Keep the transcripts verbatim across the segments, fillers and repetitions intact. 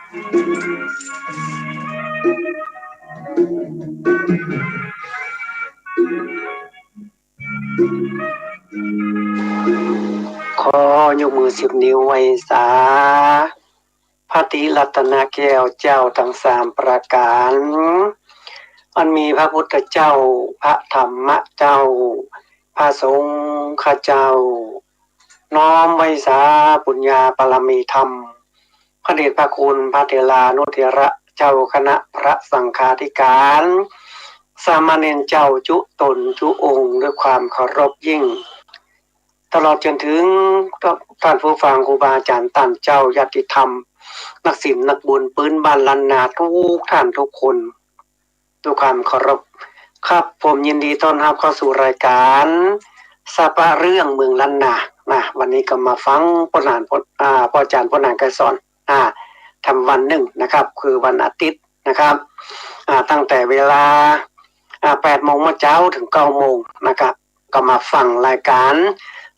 ขอยกมือสิบนิ้วไหว้สา พระตรีรัตนแก้วเจ้าตังสามประก๋าน อันมีพระพุทธเจ้า พระธรรมเจ้า พระสงฆ์เจ้า น้อมไหว้สาปุญญาบารมีธรรม พระเดชพระคุณพระเถรานุเถระเจ้าคณะพระสังฆาธิการ สามเณรเจ้าจุ๊ต๋นจุ๊องค์ด้วยความเคารพยิ่ง ตลอดจ๋นถึงต้านผู้ฟังครูบาอาจ๋ารย์ต้านเจ้าญาติธรรม นักศีลนักบุญปื๊นบ้านล้านนากู้ต้านกู้คน ด้วยความเคารพครับ ผมยินดีต้อนฮับเข้าสู่รายก๋าน สาปะเรื่องเมืองล้านนา นะ วันนี้ก็มาฟังป้อหนาน ป้อ อ่า ป้ออาจ๋ารย์ป้อหนานไกรสอน อ่า ทำวันนึ่งนะครับ คือวันอาทิตย์นะครับ อ่า ตั้งแต่เวลา อ่า แปดโมงเมื่อเจ๊าเถิงเก้าโมงนะครับ ก็มาฟังรายก๋าน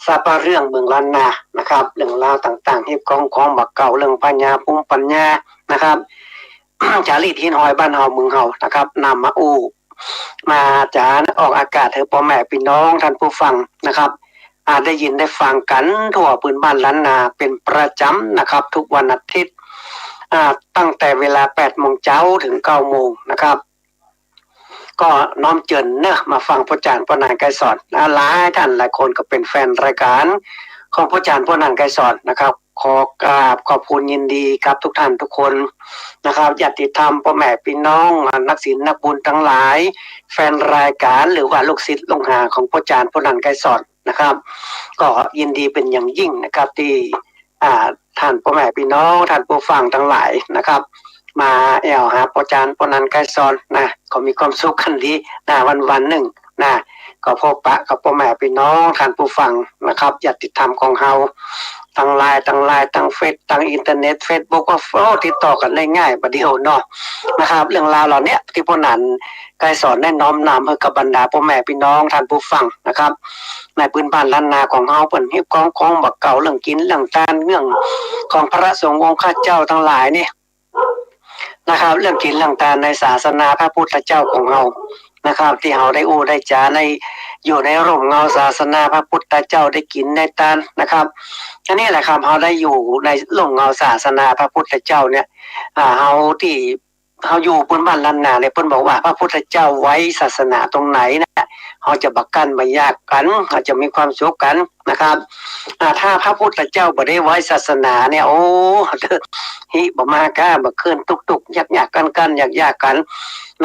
สาปะเรื่องเมืองล้านนานะครับ เรื่องราวต่างๆ ฮีตก้องของบ่าเก่า เรื่องปัญญา ภูมิปัญญานะครับ จ๋ารีตฮิตฮอยบ้านเฮาเมืองเฮานะครับ นำมาอู้ มาจ๋าออกอากาศหื้อป้อแม่ปี้น้องต้านผู้ฟังนะครับ อ่า ได้ยินได้ฟังกั๋นทั่วปื๊นบ้านล้านนาเป๋นประจ๋ำนะครับ กู้วันอาทิตย์ อ่า ตั้งแต่เวลาแปดโมงเจ๊าเถิงเก้าโมงนะครับ ก็น้อมเจิญเนาะ มาฟังป้ออาจ๋ารย์ป้อหนานไกรสอน อ่า หลายต้านหลายคนก็เป๋นแฟนรายก๋าน ของป้ออาจ๋ารย์ป้อหนานไกรสอนนะครับ ขอกราบขอบคุณยินดีกับกู้ต้านกู้คนนะครับ ญาติธรรม ป้อแม่ปี้น้อง อ่า นักศีลนักบุญตังหลาย แฟนรายก๋าน หรือว่าลูกศิษย์ลูกหาของป้ออาจ๋ารย์ป้อหนานไกรสอนนะครับ ก็ยินดีเป๋นอย่างยิ่งนะครับ ตี้ อ่า ต้านป้อแม่ปี้น้อง ต้านผู้ฟังตังหลายนะครับ มาแอ่วหาป้ออาจ๋ารย์ป้อหนานไกรสอนนะ ก็มีความสุขกั๋นดีนะ วันๆ นึ่งนะ ก็พบปะกับป้อแม่ปี้น้อง ต้านผู้ฟังนะครับ ญาติธรรมของเฮา ตังไลน์ ตังไลน์ ตังเฟซ ตังอินเทอร์เน็ต เฟซบุ๊ก ก็ โอ้ ติดต่อกั๋นได้ง่ายบ่าเดี่ยวเนาะ นะครับ เรื่องราวเหล่าเนี้ยตี้ป้อหนานไกรสอนได้น้อมนำหื้อกับบรรดาป้อแม่ปี้น้อง ต้านผู้ฟังนะครับ ในปื๊นบ้านล้านนาของเฮา เปิ้นฮีตก้องของบ่าเก่า เรื่องกิ๋น เรื่องตาน เรื่องของพระสงฆ์องค์ข้าเจ้าตังหลายนี่นะครับ เรื่องกิ๋นเรื่องตานในศาสนาพระพุทธเจ้าของเฮานะครับ ตี้เฮาได้อู้ได้จ๋าใน อยู่ในร่มเงาศาสนาพระพุทธเจ้า ได้กิ๋นได้ตานนะครับ อันนี้แหละครับ เฮาได้อยู่ในร่มเงาศาสนาพระพุทธเจ้าเนี่ย อ่า เฮาตี้ เฮาอยู่ปื๊นบ้านล้านนาเนี่ย เปิ้นบอกว่าพระพุทธเจ้าไว้ศาสนาตรงไหนนะ เฮาจะบ่กั้นบ่แยกกั๋น เฮาจะมีความสุขกั๋นนะครับ อ่า ถ้าพระพุทธเจ้าบ่ได้ไว้ศาสนาเนี่ย โอ้ ฮิบ่มาก้าบ่เคิ่น ตุ๊กๆ ยากๆ กั้นๆ ยากๆ กั๋น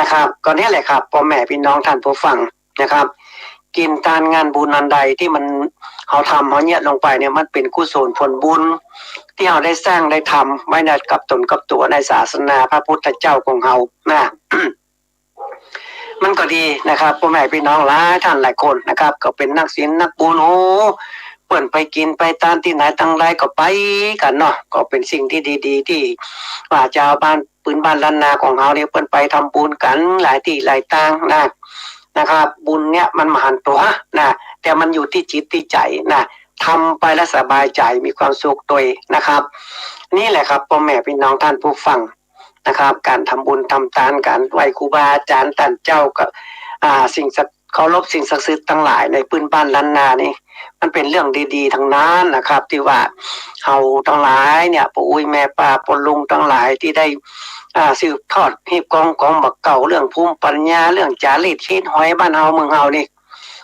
นะครับ ก็เนี่ยแหละครับ ป้อแม่ปี้น้องต้านผู้ฟัง นะครับ กิ๋นตานงานบุญอันใดตี้มัน เฮาทำ เฮาเยียะลงไปเนี่ย มันเป๋นกุศลผลบุญ ตี้เฮาได้สร้างได้ทำไว้ในกับต๋นกับตั๋วในศาสนาพระพุทธเจ้าของเฮานะ มันก็ดีนะครับ ป้อแม่ปี้น้องหลายต้านหลายคนนะครับ ก็เป๋นนักศีลนักบุญ โอ้ เปิ้นไปกิ๋นไปตานตี้ไหนตังใดก็ไปกั๋นเนาะ ก็เป๋นสิ่งตี้ดีๆ ตี้ว่าจาวบ้าน ปื๊นบ้านล้านนาของเฮาเนี่ย เปิ้นไปทำบุญกั๋นหลายตี้หลายตางนะ นะครับ บุญเนี่ยมันบ่หันตั๋วนะ แต่มันอยู่ตี้จิตตี้ใจ๋นะ ทำไปแล้วสบายใจ๋ มีความสุขตวยนะครับ นี่แหละครับ ป้อแม่ปี้น้องต้านผู้ฟังนะครับ ก๋านทำบุญทำตาน ก๋านไหว้ครูบาอาจ๋ารย์ต้านเจ้าก็ อ่า สิ่งศักดิ์ เคารพสิ่งศักดิ์สิทธิ์ตังหลายในปื๊นบ้านล้านนานี่ มันเป๋นเรื่องดีๆ ตังนั้นนะครับ ตี้ว่าเฮาตังหลายเนี่ย ป้ออุ๊ยแม่ป้าป้อลุงตังหลายตี้ได้ อ่า สืบทอดฮีตก้องของบ่าเก่า เรื่องภูมิปัญญา เรื่องจ๋ารีตฮิตฮอยบ้านเฮาเมืองเฮานี่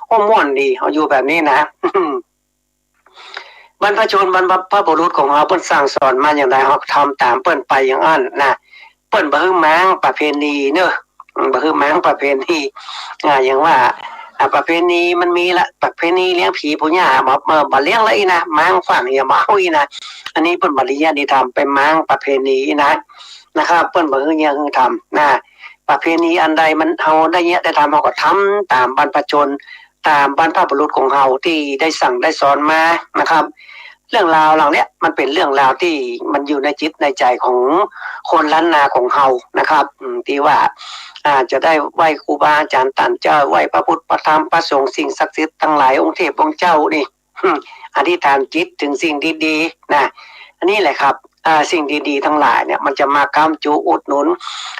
โอ้ ม่วนดี เฮาอยู่แบบนี้นะ บรรพชน บรรพบุรุษของเฮา เปิ้นสั่งสอนมาอย่างใด เฮาก็ทำต๋ามเปิ้นไปอย่างอั้นนะ เปิ้นบ่หื้อม้างประเพณีเนาะ อืม บ่หื้อม้างประเพณี อ่า อย่างว่า อ่า ประเพณีมันมีละ ประเพณีเลี้ยงผีปู่ย่า บ่ บ่ บ่เลี้ยงละอี้นะ ม้างขว้างอย่ามาเอาอี้นะ อันนี้เปิ้นบ่ดี ญาติธรรม ไปม้างประเพณีอี้นะ นะครับ เปิ้นบ่หื้อเยียะหื้อทำนะ ประเพณีอันใดมัน เฮาได้เยียะได้ทำ เฮาก็ทำต๋ามบรรพชน ต๋ามบรรพบุรุษของเฮาตี้ได้สั่งได้สอนมานะครับ เรื่องราวเหล่าเนี้ยมันเป๋นเรื่องราวตี้มันอยู่ในจิตในใจ๋ของคนล้านนาของเฮานะครับ อืม ตี้ว่า อ่า จะได้ไหว้ครูบาอาจ๋ารย์ต้านเจ้า ไหว้พระพุทธพระธรรมพระสงฆ์ สิ่งศักดิ์สิทธิ์ตังหลาย องค์เทพองค์เจ้านี่ อืม อธิษฐานจิตเถิงสิ่งดีๆ นะ อันนี้แหละครับ อ่า สิ่งดีๆ ตังหลายเนี่ย มันจะมาก๊ำจูอุดหนุน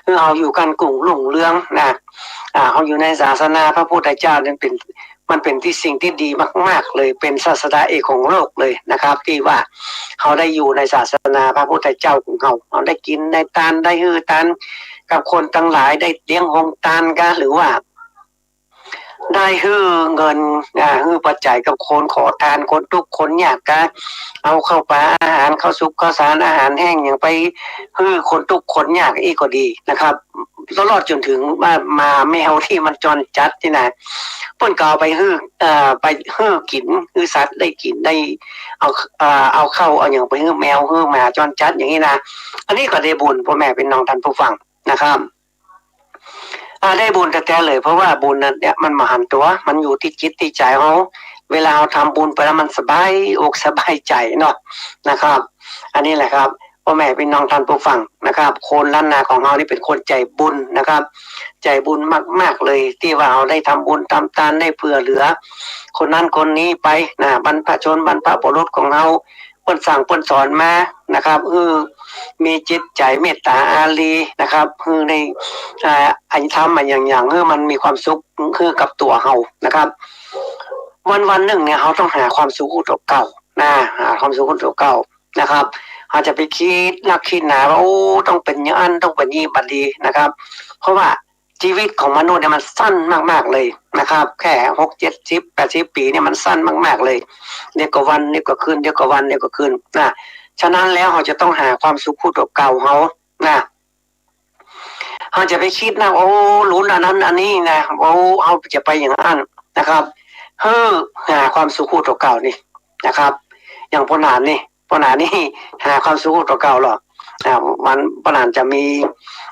หื้อเฮาอยู่ก้านกุ้งรุ่งเรืองนะ อ่า เฮาอยู่ในศาสนาพระพุทธเจ้าเนี่ยเป๋น มันเป๋นตี้สิ่งตี้ดีมากๆ เลย เป๋นศาสดาเอกของโลกเลยนะครับ ตี้ว่าเฮาได้อยู่ในศาสนาพระพุทธเจ้าของเฮา เฮาได้กิ๋นได้ตาน ได้หื้อตานกับคนตังหลาย ได้เลี้ยงโฮงตานกา หรือว่า ได้หื้อเงิน อ่า หื้อปัจจัยกับคนขอตาน คนตุ๊กข์คนยากกา เอาข้าวป๋าอาหาร ข้าวสุกข้าวสาร อาหารแห้งหยังไปหื้อคนตุ๊กข์คนยากอี้ก็ดีนะครับ ตลอดจ๋นเถิงว่าหมาแมวตี้มันจรจัดนี่นะ เปิ้นก็เอาไปหื้อ เอ่อ ไปหื้อกิ๋น หื้อสัตว์ได้กิ๋น ได้เอา เอ่อ เอาข้าวเอาหยังไปหื้อแมวหื้อหมาจรจัดอย่างนี้นะ อันนี้ก็ได้บุญ ป้อแม่ปี้น้องต้านผู้ฟังนะครับ อ่า ได้บุญแต๊ๆ เลย เพราะว่าบุญนั้นเนี่ยมันบ่หันตั๋ว มันอยู่ตี้จิตตี้ใจ๋เฮา เวลาเฮาทำบุญไปแล้วมันสบายอกสบายใจ๋เนาะนะครับ อันนี้แหละครับ ป้อแม่ปี้น้องต้านผู้ฟังนะครับ คนล้านนาของเฮานี่เป๋นคนใจ๋บุญนะครับ ใจ๋บุญมากๆ เลย ตี้ว่าเฮาได้ทำบุญทำตาน ได้เผื่อเหลือ คนนั้นคนนี้ไปนะ บรรพชนบรรพบุรุษของเฮา เปิ้นสั่งเปิ้นสอนมานะครับ หื้อมีจิตใจ๋เมตต๋าอารีนะครับ หื้อได้ อ่า อันธรรมอันหยังๆ หื้อมันมีความสุข หื้อกับตั๋วเฮานะครับ วันๆ นึ่งเนี่ย เฮาต้องหาความสุขหื้อตั๋วเก่านะ หาความสุขหื้อตั๋วเก่านะครับ เฮาจะไปกึ๊ดนักกึ๊ดหนาว่า โอ้ ต้องเป๋นอย่างอั้น ต้องเป๋นอย่างนี้บ่ดีนะครับ เพราะว่า จีวิตของมนุษย์เนี่ยมันสั้นมากๆ เลยนะครับ แค่หก เจ็ดสิบ แปดสิบ ปี๋เนี่ยมันสั้นมากๆ เลย เดี๋ยวก็วัน เดี๋ยวก็คืน เดี๋ยวก็วัน เดี๋ยวก็คืนนะ ฉะนั้นแล้วเฮาจะต้องหาความสุขหื้อตั๋วเก่าเฮานะ เฮาจะไปกึ๊ดนะ โอ้ ลุ้นอันนั้นอันนี้นะ โอ้ เฮาจะไปอย่างอั้นนะครับ หื้อหาความสุขหื้อตั๋วเก่านี่นะครับ อย่างป้อหนานนี่ ป้อหนานนี่หาความสุขหื้อตั๋วเก่าลอ อ่า วันป้อหนานจะมี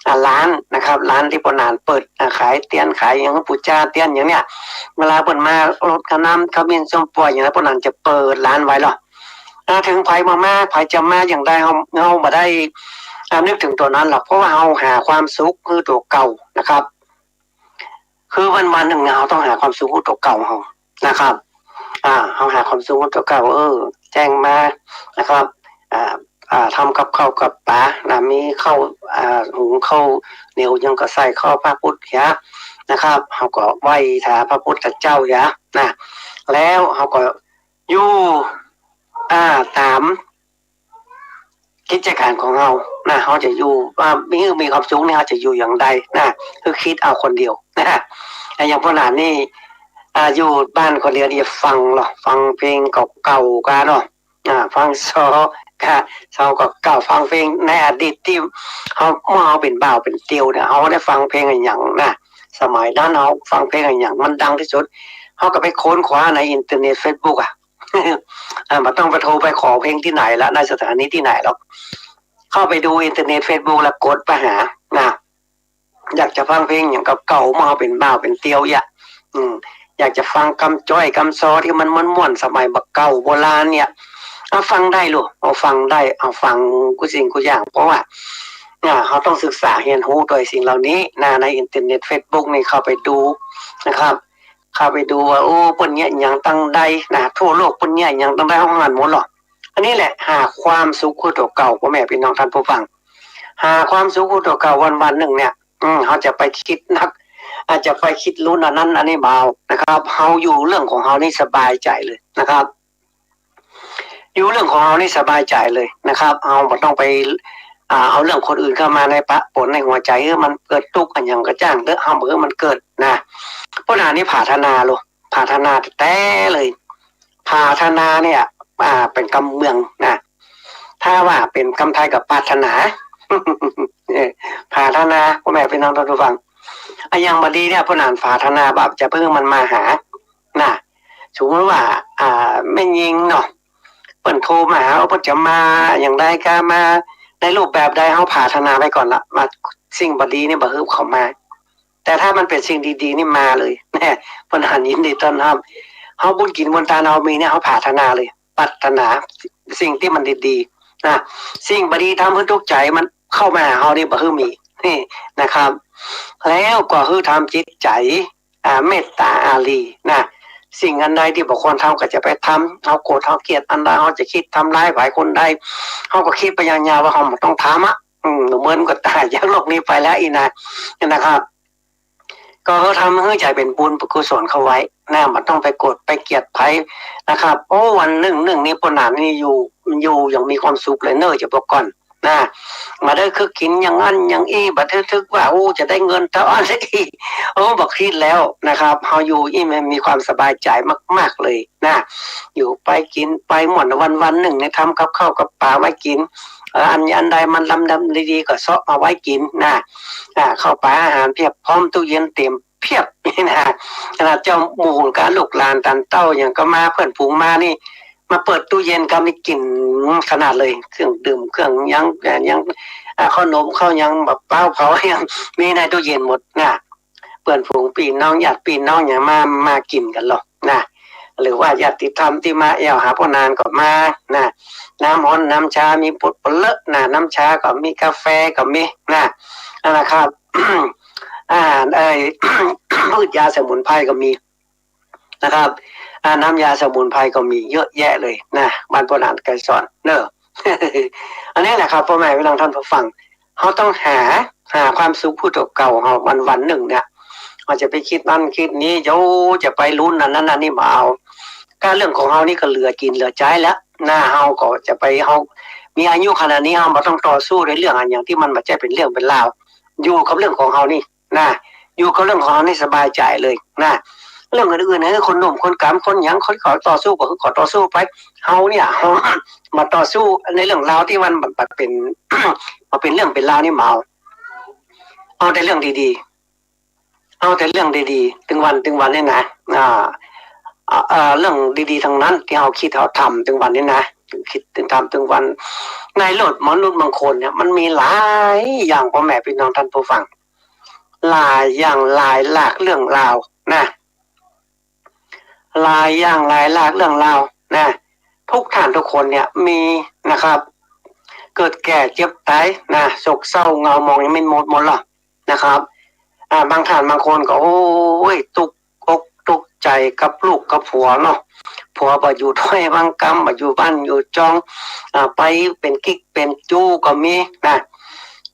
อ่า ร้านนะครับ ร้านตี้ป้อหนานเปิด อ่า ขายเตียน ขายหยัง ปู๋จาเตียนอย่างเนี้ย เวลาเปิ้นมาลดค่าน้ำ ค่าเบียร์ ส้มป่วยอย่างนั้น ป้อหนานจะเปิดร้านไว้ลอ อ่า เถิงใผบ่มา ใผจะมาอย่างใด เฮา เฮาบ่ได้ อ่า นึกเถิงตั๋วนั้นหรอก เพราะว่าเฮาหาความสุขหื้อตั๋วเก่านะครับ คือวันๆ นึ่งเนี่ย เฮาต้องหาความสุขหื้อตั๋วเก่าเฮานะครับ อ่า เฮาหาความสุขหื้อตั๋วเก่า เออ แจ้งมานะครับ อ่า อ่า ทำกับข้าวกับป๋านะ มีข้าว อ่า หุงข้าวเหนียวหยังก็ใส่ข้าวพระพุทธเหียนะครับ เฮาก็ไหว้ถาพระพุทธเจ้าเหียนะ แล้วเฮาก็อยู่ อ่า ต๋าม กิจก๋านของเฮานะ เฮาจะอยู่ อ่า มี มีความสุขนี่ เฮาจะอยู่อย่างใดนะ คือกึ๊ดเอาคนเดียวนะ อ่า อย่างป้อหนานนี่ อ่า อยู่บ้านคนเดียวนี่ฟังลอ ฟังเพลงเก่าๆ กาเนาะ อ่า ฟังซอ กา ซอเก่าๆ ฟังเพลงในอดีตตี้เฮา เมื่อเฮาเป๋นบ่าวเป๋นเตียวเนี่ย เฮาได้ฟังเพลงอะหยังนะ สมัยนั้นเฮาฟังเพลงอะหยังมันดังตี้สุด เฮาก็ไปค้นคว้าในอินเทอร์เน็ต เฟซบุ๊ก อะ อ่า บ่ต้องไปโทรไปขอเพลงตี้ไหนละ ในสถานีตี้ไหนหรอก เข้าไปดูอินเทอร์เน็ต เฟซบุ๊ก แล้วกดไปหานะ อยากจะฟังเพลงหยังเก่าๆ เมื่อเฮาเป๋นบ่าวเป๋นเตียวเหีย อืม อยากจะฟังกำจ้อยกำซอตี้มันม่วนๆ สมัยบ่าเก่าโบราณเนี่ย เอาฟังได้ลูก เอาฟังได้ เอาฟังกู้สิ่งกู้อย่าง เพราะว่า อ่า เฮาต้องศึกษาเฮียนฮู้ตวยสิ่งเหล่านี้นะ ในอินเทอร์เน็ต เฟซบุ๊ก นี่เข้าไปดูนะครับ เข้าไปดูว่า โอ้ เปิ้นเยียะหยังตังใดนะ ทั่วโลกเปิ้นเยียะหยังตังใด เฮาหันหมดลอ อันนี้แหละ หาความสุขหื้อตั๋วเก่า ป้อแม่ปี้น้องต้านผู้ฟัง หาความสุขหื้อตั๋วเก่าวันๆ นึ่งเนี่ย อืม เฮาจะไปกึ๊ดนัก อาจจะไปกึ๊ดลุ้นอันนั้นอันนี้บ่เอานะครับ เฮาอยู่เรื่องของเฮานี่สบายใจ๋เลยนะครับ อยู่เรื่องของเฮานี่สบายใจ๋เลยนะครับ เฮาบ่ต้องไป อ่า เอาเรื่องคนอื่นเข้ามาในปะปนในหัวใจ๋ หื้อมันเกิดตุ๊กข์อะหยังก็จ้างเต๊อะ เฮาบ่หื้อมันเกิดนะ ป้อหนานนี่ผาถนาลอ ผาถนาแต๊ๆ เลย ผาถนาเนี่ย อ่า เป๋นกำเมืองนะ ถ้าว่าเป๋นกำไทยก็ปรารถนา เออ ผาถนา ป้อแม่ปี้น้องต้านผู้ฟัง อะหยังบ่ดีเนี่ย ป้อหนานผาถนาบ่าจะหื้อมันมาหา นะ สมมุติว่า อ่า แม่ญิงเนาะ เปิ้นโทรมาหา เปิ้นจะมาอย่างใดกา มาในรูปแบบใด เฮาผาถนาไว้ก่อนละ ว่าสิ่งบ่ดีนี่บ่หื้อเขามา แต่ถ้ามันเป๋นสิ่งดีๆ นี่มาเลย ป้อหนานยินดีต้อนรับ เฮาบุญกิ๋นบุญตานเฮามีเนี่ย เฮาผาถนาเลย ปรารถนาสิ่งตี้มันดีๆ นะ สิ่งบ่ดีทำหื้อตุ๊กข์ใจ๋ มันเข้ามาหาเฮานี่บ่หื้อมี นี่นะครับ แล้วก็หื้อทำจิตใจ๋ อ่า เมตต๋าอารีนะ สิ่งอันใดตี้บ่ควรทำก็จะไปทำ เฮาโกรธเฮาเกลียดอันใด เฮาจะกึ๊ดทำร้ายใผคนใด เฮาก็กึ๊ดไปยาวๆ ว่าเฮาบ่ต้องทำอะ อืม เหมือนก็ต๋ายจากโลกนี้ไปแล้วอี้นะ นะครับ ก็ทำหื้อใจ๋เป๋นบุญเป๋นกุศลเข้าไว้นะ บ่ต้องไปโกรธไปเกลียดใผนะครับ โอ้ วันนึ่งนึ่งนี้ป้อหนานนี่อยู่ อยู่อย่างมีความสุขเลยเน่อ จะบอกก่อน นะ บ่ได้กึ๊ดกิ๋นอย่างอั้นอย่างอี้ บ่ได้กึ๊ดว่า โอ้ จะได้เงินเต้าอั้นสักที โอ้ บ่กึ๊ดแล้วนะครับ เฮาอยู่อี้มันมีความสบายใจ๋มากๆ เลยนะ อยู่ไปกิ๋นไปม่วน วันๆ นึ่งเนี่ยทำกับข้าวกับป๋าไว้กิ๋น เอ่อ อัน อันใดมันลำๆ ดีๆ ก็เซาะมาไว้กิ๋นนะ อ่า ข้าวป๋าอาหารเปียบพร้อม ตู้เย็นเต๋มเปียบนี่นะ ขนาดเจ้าหมู่กับลูกหลานต๋านเต้าหยังก็มา เปื้อนฝูงมานี่ มาเปิดตู้เย็นก็มีกลิ่นขนาดเลย เครื่องดื่ม เครื่องหยัง หยัง อ่า ข้าวหนม ข้าวหยัง บ่าป๊าวเผา หยังมีในตู้เย็นหมดนะ เปื้อนฝูงปี้น้อง ญาติปี้น้องหยังมา มากิ๋นกั๋นลอนะ หรือว่าญาติธรรมตี้มาแอ่วหาป้อหนานก็มานะ น้ำฮ้อนน้ำชามีหมดเป๋นเลิศนะ น้ำชาก็มี กาแฟก็มีนะ นั่นแหละครับ อ่า เอ่ย พืชยาสมุนไพรก็มี นะครับ อ่า น้ำยาสมุนไพรก็มีเยอะแยะเลยนะ บ้านป้อหนานไกรสอนเน่อ อันนี้แหละครับ ป้อแม่พี่น้องท่านผู้ฟัง เฮาต้องหา หาความสุขผู้เก่าๆ เฮาวันๆ นึ่งเนี่ย เฮาจะไปกึ๊ดอั้นกึ๊ดนี้ โย จะไปลุ้นอันนั้นอันนี้บ่เอา ก็เรื่องของเฮานี่ก็เหลือกิ๋นเหลือใจ๊แล้วนะ เฮาก็จะไป เฮามีอายุขนาดนี้ เฮาบ่ต้องต่อสู้ในเรื่องอันหยังตี้มันบ่ใจ้เป๋นเรื่องเป๋นราว อยู่กับเรื่องของเฮานี่ นะ อยู่กับเรื่องของเฮานี่สบายใจ๋เลยนะ เรื่องอื่นๆ หื้อคนหนุ่มคนก๋ำคนหยัง คนเขาต่อสู้ก็หื้อเขาต่อสู้ไป เฮาเนี่ย เฮามาต่อสู้ในเรื่องราวตี้มัน มันเป๋น มันเป๋นเรื่องเป๋นราวนี่บ่เอา เอาแต่เรื่องดีๆ เอาแต่เรื่องดีๆ ตึงวันตึงวันนี่นะ อ่า อ่า เอ่อ เรื่องดีๆ ตังนั้นตี้เฮากึ๊ดเฮาทำตึงวันนี่นะ กึ๊ดตึงทำตึงวัน ในโลกมนุษย์บางคนเนี่ย มันมีหลายอย่าง ป้อแม่พี่น้องท่านผู้ฟัง หลายอย่างหลายหลากเรื่องราวนะ หลายอย่างหลายหลากเรื่องราวนะ ทุกท่านทุกคนเนี่ยมีนะครับ เกิดแก่เจ็บต๋ายนะ โศกเศร้าเหงาหมองยังไม่หมดหมดหรอกนะครับ อ่า บางท่านบางคนก็ โอ้ย ตุ๊กอกตุ๊กใจ๋กับลูกกับผัวเนาะ ผัวบ่อยู่ถ้วยบังกำ บ่อยู่บ้านอยู่จอง อ่า ไปเป๋นกิ๊กเป๋นจู๊ก็มีนะ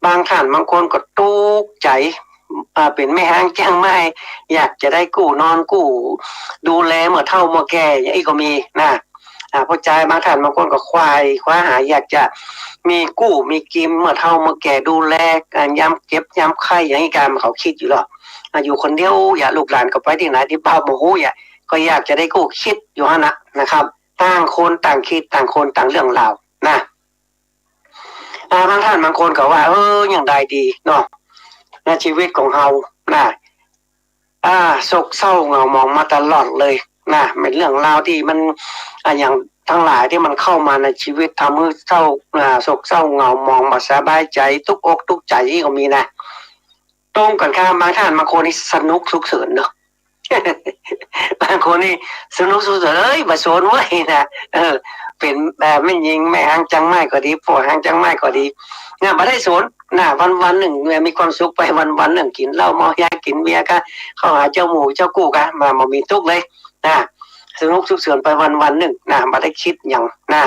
บางท่านบางคนก็ตุ๊กใจ๋ อ่า เป๋นแม่ฮ้างเจียงใหม่ อยากจะได้กู้นอนกู้ดูแลเมื่อเฒ่าเมื่อแก่อย่างอี้ก็มีนะ อ่า ผู้จายบางท่านบางคนก็ไขว่คว้าหา อยากจะมีกู้มีกิ๋มเมื่อเฒ่าเมื่อแก่ดูแล อ่า ยามเจ็บยามไข้อย่างอี้ กาเขากึ๊ดอยู่หรอก อ่า อยู่คนเดียว อย่า ลูกหลานก็ไปตี้ไหนตี้บ่าวบ่ฮู้ อย่า ก็อยากจะได้กู้ กึ๊ดอยู่หั้นนะนะครับ ต่างคนต่างกึ๊ด ต่างคนต่างเรื่องราวนะ อ่า บางท่านบางคนก็ว่า เออ อย่างใดดีเนาะ ในชีวิตของเฮานะ อ่า โศกเศร้าเหงาหมองมาตลอดเลยนะ เป๋นเรื่องราวตี้มัน อ่า อย่างตังหลายตี้มันเข้ามาในชีวิต ทำหื้อเศร้า อ่า โศกเศร้าเหงาหมอง บ่สบายใจ๋ ตุ๊กอกตุ๊กใจ๋อี้ก็มีนะ ตรงกันข้าม บางท่านบางคนนี่สนุกสนุกเสริญเนาะ บางคนนี่สนุกสนุกเสริญ เอ้ย บ่สนเว้ยนะ เออ เป๋น เอ่อ แม่ญิงแม่ฮ้างเจียงใหม่ก็ดี ป้อฮ้างเจียงใหม่ก็ดี เนี่ย บ่ได้สนนะ วันๆ นึ่งเนี่ย มีความสุขไปวันๆ นึ่ง กิ๋นเหล้าเมายา กิ๋นเบียร์กา เข้าหาเจ้าหมู่เจ้ากู้กา บ่ บ่มีตุ๊กเลยนะ สนุกสนุกเสริญไปวันๆ นึ่งนะ บ่ได้กึ๊ดหยังนะ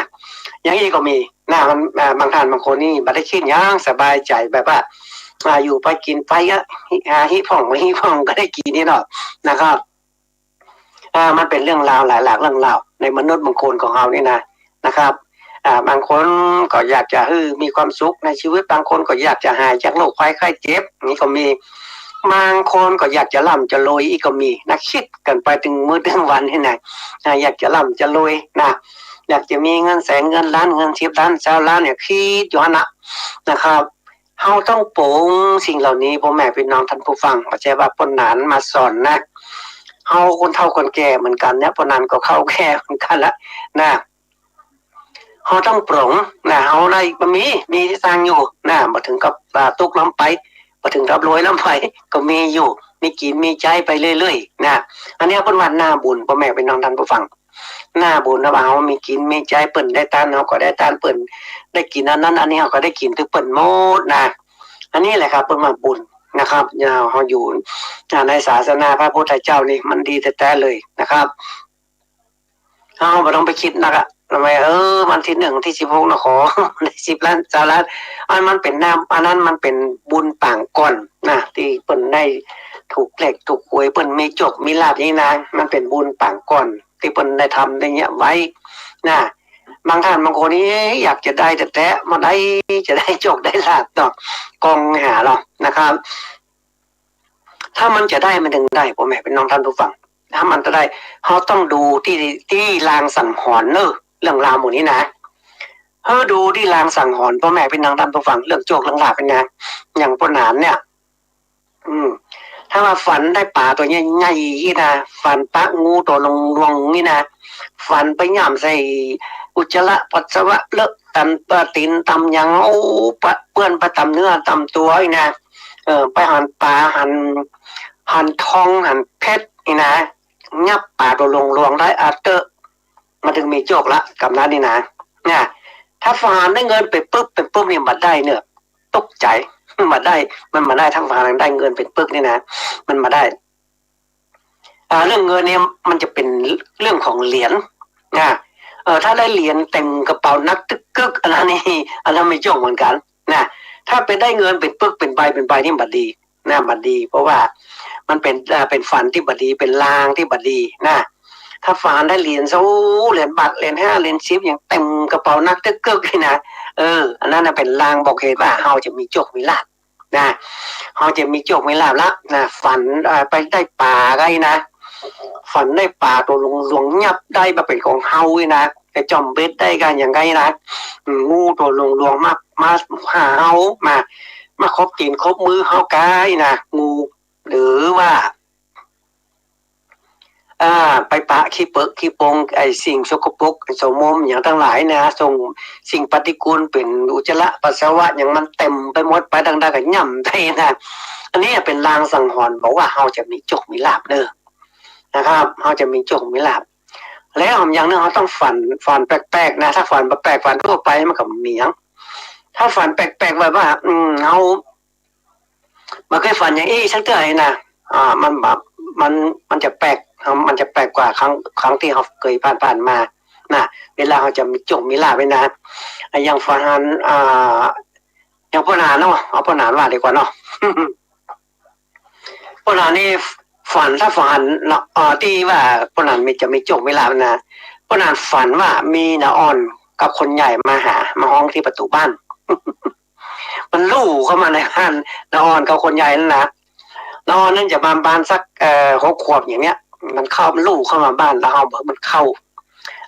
อย่างอี้ก็มีนะ มัน อ่า บางท่านบางคนนี่บ่ได้กึ๊ดหยัง สบายใจ๋แบบว่า อ่า อยู่ไปกิ๋นไปอะ อ่า ฮิพ่อง ฮิพ่องก็ได้กิ๋นนี่เนาะนะครับ อ่า มันเป๋นเรื่องราวหลายหลากเรื่องราว ในมนุษย์บางคนของเฮานี่นะ นะครับ อ่า บางคนก็อยากจะหื้อมีความสุขในชีวิต บางคนก็อยากจะหายจากโรคภัยไข้เจ็บ นี่ก็มี บางคนก็อยากจะร่ำจะรวย อี้ก็มีนะ กึ๊ดกั๋นไปตึงมื้อตึงวันนี่นะ อ่า อยากจะร่ำจะรวยนะ อยากจะมีเงินแสนเงินล้าน เงินสิบล้าน ซาวล้านเนี่ย กึ๊ดอยู่หั้นนะ นะครับ เฮาต้องป๋งสิ่งเหล่านี้ ป้อแม่พี่น้องท่านผู้ฟัง บ่ใจ้ว่าป้อหนานมาสอนนะ เฮาคนเฒ่าคนแก่เหมือนกั๋นเนี่ย ป้อหนานก็เข้าแก่เหมือนกั๋นละนะ เฮาต้องป๋งนะ เฮาได้ บ่มี มีตี้ตังอยู่นะ บ่เถิงกับ อ่า ตุ๊กล้ำไป บ่เถิงกับรวยล้ำไป ก็มีอยู่ มีกิ๋นมีใจ๊ไปเรื่อยๆ นะ อันนี้เปิ้นว่าหน้าบุญ ป้อแม่พี่น้องท่านผู้ฟัง หน้าบุญนะ ว่าเฮามีกิ๋นมีใจ๊ เปิ้นได้ตาน เฮาก็ได้ตาน เปิ้นได้กิ๋นอันนั้นอันนี้ เฮาก็ได้กิ๋นตึกเปิ้นหมดนะ อันนี้แหละครับ เปิ้นว่าบุญ นะครับ เฮาอยู่ในศาสนาพระพุทธเจ้านี่มันดีแต๊ๆ เลยนะครับ เฮาบ่ต้องไปกึ๊ดนักอะ ว่า เออ วันตี้หนึ่งตี้สิบหกนะ ขอได้สิบล้าน ซาวล้าน อันมันเป๋นน้ำ อันนั้นมันเป๋นบุญปางก่อนนะ ตี้เปิ้นได้ถูกเลขถูกหวย เปิ้นมีโจคมีลาภนี่นะ มันเป๋นบุญปางก่อน ตี้เปิ้นได้ทำได้เยียะไว้นะ บางท่านบางคนนี่อยากจะได้แต๊ๆ บ่ได้ จะได้โจคได้ลาภเนาะ ก้องหาเนาะนะครับ ถ้ามันจะได้มันจึงได้ ป้อแม่ปี้น้องต้านผู้ฟัง ถ้ามันจะได้ เฮาต้องดูตี้ ตี้ลางสังหรณ์เน่อ เรื่องราวหมู่นี้นะ เฮาดูตี้ลางสังหรณ์ ป้อแม่ปี้น้องต้านผู้ฟัง เรื่องโจคเรื่องลาภนี่นะ อย่างป้อหนานเนี่ย อืม ถ้าว่าฝันได้ป๋าตั๋วใหญ่ๆ อี้นะ ฝันปะงูตั๋วหลวงๆ อี้นะ ฝันไปหย่ำใส่อุจจาระปัสสาวะเลอะต๋าม เอ่อ ตี๋นต๋ามหยัง โอ้ ปะเปื้อนไปต๋ามเนื้อต๋ามตั๋วอี้นะ เออ ไปหันป๋า หัน หันทอง หันเพชรอี้นะ หยับป๋าตั๋วหลวงๆ ได้ อะเต๊อะ มันจึงมีโจคละ กำนั้นนี่นะ เนี่ย ถ้าฝนได้เงินไปปึ๊บ ไปปึ๊บนี่บ่ได้เน่อ ตกใจ๋ บ่ได้ มันบ่ได้ ถ้าฝนได้เงินไปปึ๊บนี่นะ มันบ่ได้ อ่า เรื่องเงินเนี่ยมันจะเป๋นเรื่องของเหรียญนะ เออ ถ้าได้เหรียญเต๋มกระเป๋าหนักตึกกึ๊ก อันนั้นนี่ อันนั้นมีโจคเหมือนกั๋นนะ ถ้าไปได้เงินเป๋นปึกเป๋นใบเป๋นใบนี่บ่ดีนะ บ่ดี เพราะว่ามันเป๋น เอ่อ เป๋นฝันตี้บ่ดี เป๋นลางตี้บ่ดีนะ ถ้าฝันได้เหรียญ โอ้ เหรียญบาท เหรียญห้า เหรียญสิบ อย่างเต๋มกระเป๋าหนักตึกกึ๊กนี่นะ เออ อันนั้นน่ะเป๋นลางบอกเหตุว่าเฮาจะมีโจคมีลาภ นะ เฮาจะมีโจคมีลาภละนะ ฝัน เอ่อ ไปได้ป๋าไก้นะ ฝันได้ป๋าตั๋วหลวงๆ หยับได้มาเป๋นของเฮาไก้นะ ไปจ่อมเบ็ดได้ไก้อย่างไก้นะ อืม งูตั๋วหลวงๆ มา มาหาเฮา มา มาคบตี๋นคบมือเฮาไก้นะ งู หรือว่า อ่า ไปปะขี้เปิกขี้ปง ไอ้สิ่งสกปรก ไอ้โสมมอย่างตังหลายนะ ส่งสิ่งปฏิกูลเป๋นอุจจาระปัสสาวะอย่างมันเต๋มไปหมด ไปตางใดก็หย่ำได้นะ อันนี้เป๋นลางสังหรณ์บอกว่าเฮาจะมีโจคมีลาภเน่อนะครับ เฮาจะมีโจคมีลาภ แล้วอย่างนึ่งเฮาต้องฝัน ฝันแปลกๆ นะ ถ้าฝันแปลกๆ ฝันทั่วไปมันก็บ่มีหยัง ถ้าฝันแปลกๆ แบบว่า อืม เฮา บ่เกยฝันอย่างอี้สักเตื้อนะ อ่า มันแบบ มัน มันจะแปลก มันจะแปลกกว่าครั้ง ครั้งตี้เฮาเกยผ่านๆ มา นะ เวลาเฮาจะมีโจคมีลาภไว้นะ อ่ะ อย่างฝัน อ่า อย่างป้อหนานเนาะ เอาป้อหนานว่าดีกว่าเนาะ ป้อหนานนี่ฝัน ถ้าฝันเนาะ อ่า ตี้ว่าป้อหนานมี จะมีโจคมีลาภนะ ป้อหนานฝันว่ามีน้าอ่อนกับคนใหญ่มาหา มาฮ้องตี้ประตู๋บ้าน มันลู่เข้ามาในบ้านน้าอ่อนกับคนใหญ่นั่นนะ น้าอ่อนนั่นจะประมาณสัก เอ่อ หกขวบอย่างเนี้ย มันเข้า มันลู่เข้ามาบ้าน แล้วเฮาเผลอมันเข้า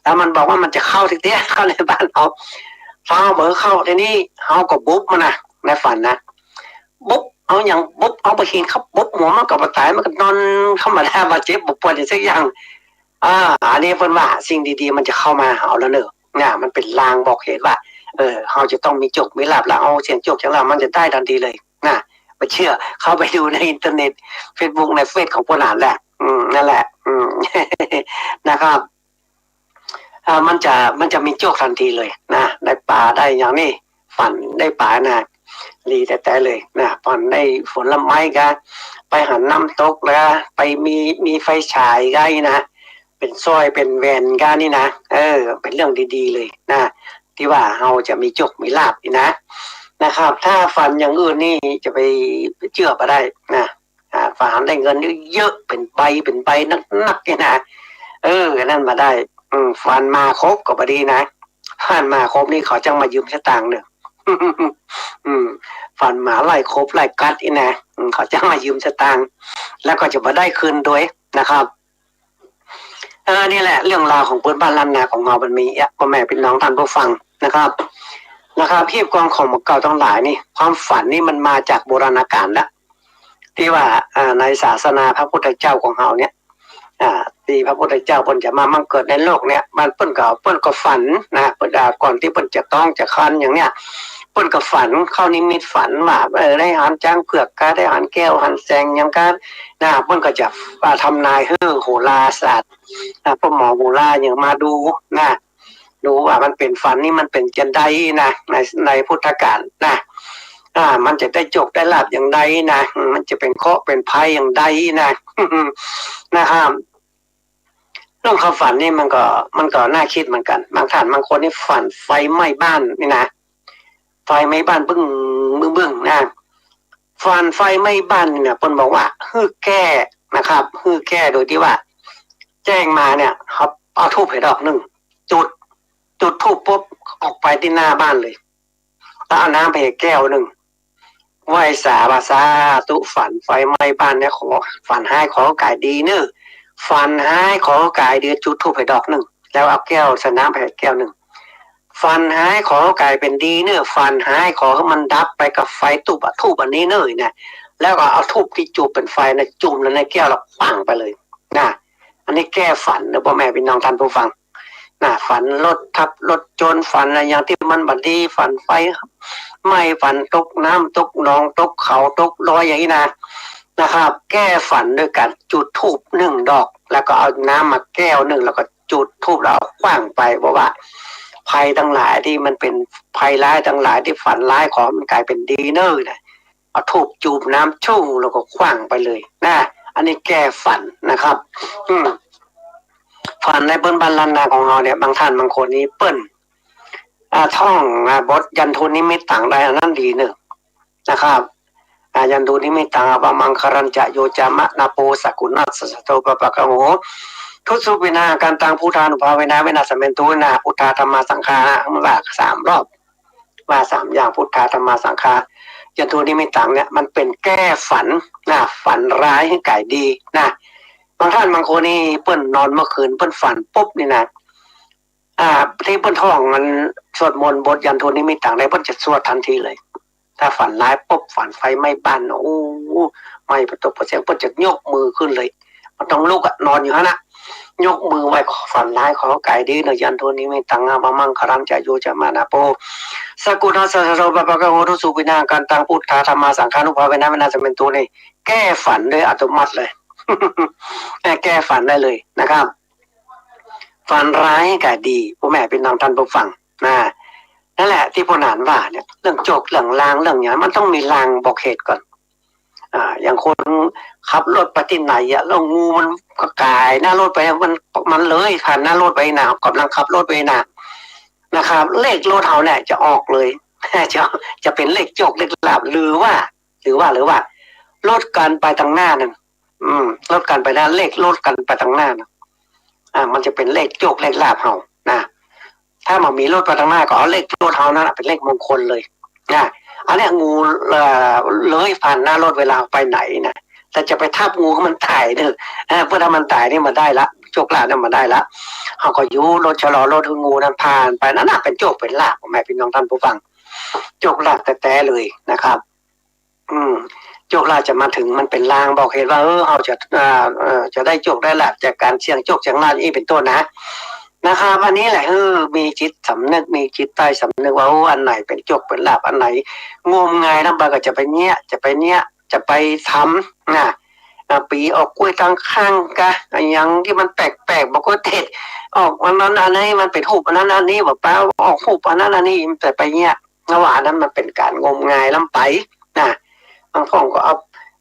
แล้วมันบอกว่ามันจะเข้าเต๊อะๆ เข้าในบ้านเฮา เฮาเผลอเข้าทีนี้ เฮาก็บุบมันนะ ในฝันนะ บุบ เอาหยังบุบ เอาบ่าหินเข้าบุบหัวมันก็บ่ต๋าย มันก็นอนธรรมดา บ่าเจ็บบ่าปวดอะหยังสักอย่าง อ่า อันนี้เปิ้นว่าสิ่งดีๆ มันจะเข้ามาหาเฮาแล้วเน่อ นะ มันเป๋นลางบอกเหตุว่า เออ เฮาจะต้องมีโจคมีลาภ แล้วเฮาเสี่ยงโจคเสี่ยงลาภ มันจะได้ตันทีเลย นะ บ่เจื้อ เข้าไปดูในอินเทอร์เน็ต เฟซบุ๊ก ในเฟซของป้อหนานแหละ อืม นั่นแหละ อืม นะครับ อ่า มันจะ มันจะมีโจคตันทีเลยนะ ได้ป๋าได้อย่างนี้ ฝันได้ป๋านะ ดีแต๊ๆ เลยนะ ฝันได้ผลไม้กะ ไปหันน้ำตกแล้ว ไปมี มีไฟฉายไก้นะ เป๋นสร้อยเป๋นแหวนกะนี่นะ เออ เป๋นเรื่องดีๆ เลยนะ ตี้ว่าเฮาจะมีโจคมีลาภนี่นะ นะครับ ถ้าฝันอย่างอื่นนี่จะไป ไปเจื้อบ่ได้นะ อ่า ฝันได้เงินเยอะๆ เป๋นใบ เป๋นใบหนักๆ นี่นะ เออ อันนั้นบ่ได้ อืม ฝันมาครบก็บ่ดีนะ ฝันมาครบนี่เขาจั่งมายืมสตางค์เน่อ อืม ฝันหมาไล่ขบไล่กัดนี่นะ อืม เขาจั่งมายืมสตางค์ แล้วก็จะบ่ได้คืนโดยนะครับ เออ นี่แหละ เรื่องราวของปื้นบ้านล้านนาของเฮามันมีอะ ป้อแม่ปี้น้องต้านผู้ฟังนะครับ นะครับ ฮีบกองของหมู่เก่าตังหลายนี่ ความฝันนี่มันมาจากโบราณกาลละ ตี้ว่า อ่า ในศาสนาพระพุทธเจ้าของเฮาเนี่ย อ่า ตี้พระพุทธเจ้าเปิ้นจะมาบังเกิดในโลกเนี่ย มันเปิ้นก็ เปิ้นก็ฝันนะ เปิ้น อ่า ก่อนตี้เปิ้นจะต๊องจะคลอดอย่างเนี้ย เปิ้นก็ฝัน เข้านิมิตฝันว่า เออ ได้หันจ๊างเผือกกา ได้หันแก้วหันแสงหยังกา นะ เปิ้นก็จะ อ่า ทำนายหื้อโหราศาสตร์ อ่า ป้อหมอโหราอย่างมาดูนะ ดูว่ามันเป๋นฝันนี่มันเป๋นจังใดนะ ใน ในพุทธกาลนะ มันจะได้โจคได้ลาภอย่างใดนะ มันจะเป๋นเคราะห์เป๋นภัยอย่างใดนะ นะครับ เรื่องความฝันนี่มันก็ มันก็น่าคิดเหมือนกั๋น บางท่านบางคนนี่ฝันไฟไหม้บ้านนี่นะ ไฟไหม้บ้านบึ้ง บึ้ง บึ้งนะ ฝันไฟไหม้บ้านนี่นะ เปิ้นบอกว่าหื้อแก้นะครับ หื้อแก้โดยตี้ว่า แจ้งมาเนี่ย เอา เอาธูปหื้อดอกนึ่ง จุด จุดธูปปุ๊บ ออกไปตี้หน้าบ้านเลย แล้วเอาน้ำไปแก้วนึ่ง ไหว้สาว่า สาธุ ฝันไฟไหม้บ้านเนี่ย ขอ ฝันฮ้ายขอก๋ายดีเน่อ ฝันฮ้ายขอก๋ายดี จุดธูปหื้อดอกนึ่ง แล้วเอาแก้วใส่น้ำไปแก้วนึ่ง ฝันฮ้ายขอก๋ายเป๋นดีเน่อ ฝันฮ้ายขอหื้อมันดับไปกับไฟธูป ธูปอันนี้เน่อนะ แล้วก็เอาธูปตี้จุดเป๋นไฟนะ จุ่มลงในแก้วแล้วขว้างไปเลยนะ อันนี้แก้ฝันเน่อ ป้อแม่ปี้น้องต้านผู้ฟัง นะ ฝันรถทับรถจน ฝันอะหยังตี้มันบ่ดี ฝันไฟไหม้ ฝันตกน้ำตกหนอง ตกเขาตกดอยอย่างนี้นะ นะครับ แก้ฝันด้วยก๋านจุดธูปนึ่งดอก แล้วก็เอาน้ำมาแก้วนึ่ง แล้วก็จุดธูปแล้วเอาขว้างไป บอกว่าภัยตังหลายตี้มันเป๋นภัยร้ายตังหลายตี้ฝันร้าย ขอมันก๋ายเป๋นดีเน่อนะ เอาธูปจุ่มน้ำชุ่มแล้วก็ขว้างไปเลยนะ อันนี้แก้ฝันนะครับ อืม ฝันในเปิ้นบ้านล้านนาของเฮาเนี่ย บางท่านบางคนนี่เปิ้น อ่า ท่อง อ่า บทยันทูนิมิตตังได้ อันนั้นดีเน่อนะครับ อ่า ยันทูนิมิตตัง อาวามังคลัญจะ โยจะมะนะโป สกุณัสสะโส ปะปะกะโห ทุสสุปิณา กันตัง พุทธานุภาเวนะ วินาสเมนตุ นะ พุทธา ธัมมา สังฆา นะ ว่าสามรอบ ว่าสามอย่าง พุทธา ธัมมา สังฆา ยันทูนิมิตตังเนี่ย มันเป๋นแก้ฝันนะ ฝันร้ายหื้อก๋ายดีนะ บางท่านบางคนนี่เปิ้นนอนเมื่อคืน เปิ้นฝันปุ๊บนี่นะ อ่า ตี้เปิ้นท่องมันสวดมนต์บทยันทูนิมิตตังได้ เปิ้นจะสวดทันทีเลย ถ้าฝันร้ายปุ๊บ ฝันไฟไหม้บ้าน โอ้ ไหม้ปะตกปะเสียง เปิ้นจะยกมือขึ้นเลย บ่ต้องลุกอะ นอนอยู่หั้นน่ะ ยกมือไหว้ ขอ ฝันร้ายขอก๋ายดีเน่อ ยันทูนิมิตตัง อาวามังคลัญจะ โยจะมะนะโป สกุณัสสะโส ปะปะกะโห ทุสสุปิณา กันตัง พุทธา ธัมมา สังฆานุภาเวนะ วินาสเมนตุ นี่ แก้ฝันโดยอัตโนมัติเลย แก้ฝันได้เลยนะครับ ฝันร้ายกะดี ป้อแม่ปี้น้องต้านผู้ฟังนะ นั่นแหละตี้ป้อหนานว่าเนี่ย เรื่องโจคเรื่องลางเรื่องหยัง มันต้องมีลางบอกเหตุก่อน อ่า อย่างคนขับรถไปตี้ไหนอะ แล้วงูมันก็ก๋ายหน้ารถไป มัน มันเลยผ่านหน้ารถไปนะ ก่ำลังขับรถไปนะ นะครับ เลขรถเฮาเนี่ยจะออกเลย จะ จะเป๋นเลขโจคเลขลาภ หรือว่า หรือว่า หรือว่า รถก๋านไปตังหน้านั่น อืม รถก๋านไปหน้า เลขรถก๋านไปตังหน้านะ อ่า มันจะเป๋นเลขโจคเลขลาภเฮานะ ถ้าบ่มีรถไปตังหน้าก็เอาเลขรถเฮานั่นน่ะเป๋นเลขมงคลเลยนะ อันเนี้ยงู เอ่อ เลยผ่านหน้ารถเวลาไปไหนนะ แต่จะไปทับงูหื้อมันต๋ายเน่อ เออ เปื้อหื้อมันต๋ายนี่บ่ได้ละ โจคลาภนี่บ่ได้ละ เฮาก็ยู้รถ ชะลอรถหื้องูนั้นผ่านไป นั่นน่ะเป๋นโจคเป๋นลาภ ป้อแม่ปี้น้องต้านผู้ฟัง โจคลาภแต๊ๆ เลยนะครับ อืม โจคลาภจะมาเถิง มันเป๋นลางบอกเหตุว่า เออ เฮาจะ อ่า เอ่อ จะได้โจคได้ลาภจากก๋านเสี่ยงโจคเสี่ยงลาภอี้เป๋นต้นนะ นะครับ อันนี้แหละ เออ มีจิตสำนึก มีจิตใต้สำนึกว่า โอ้ อันไหนเป๋นโจคเป๋นลาภ อันไหนงมงายลำไปก็จะไปเยียะ จะไปเยียะ จะไปทำนะ อ่า ปีออกกล้วยตังข้างกะ อะหยังตี้มันแปลกๆ บ่ก็เทศ ออกอันนั้นอันนี้ มันเป๋นฮูปอันนั้นอันนี้ บ่ปะ ออกฮูปอันนั้นอันนี้ มันจะไปเยียะ เพราะว่าอันนั้นมันเป๋นก๋านงมงายลำไปนะ บางพ่องก็เอา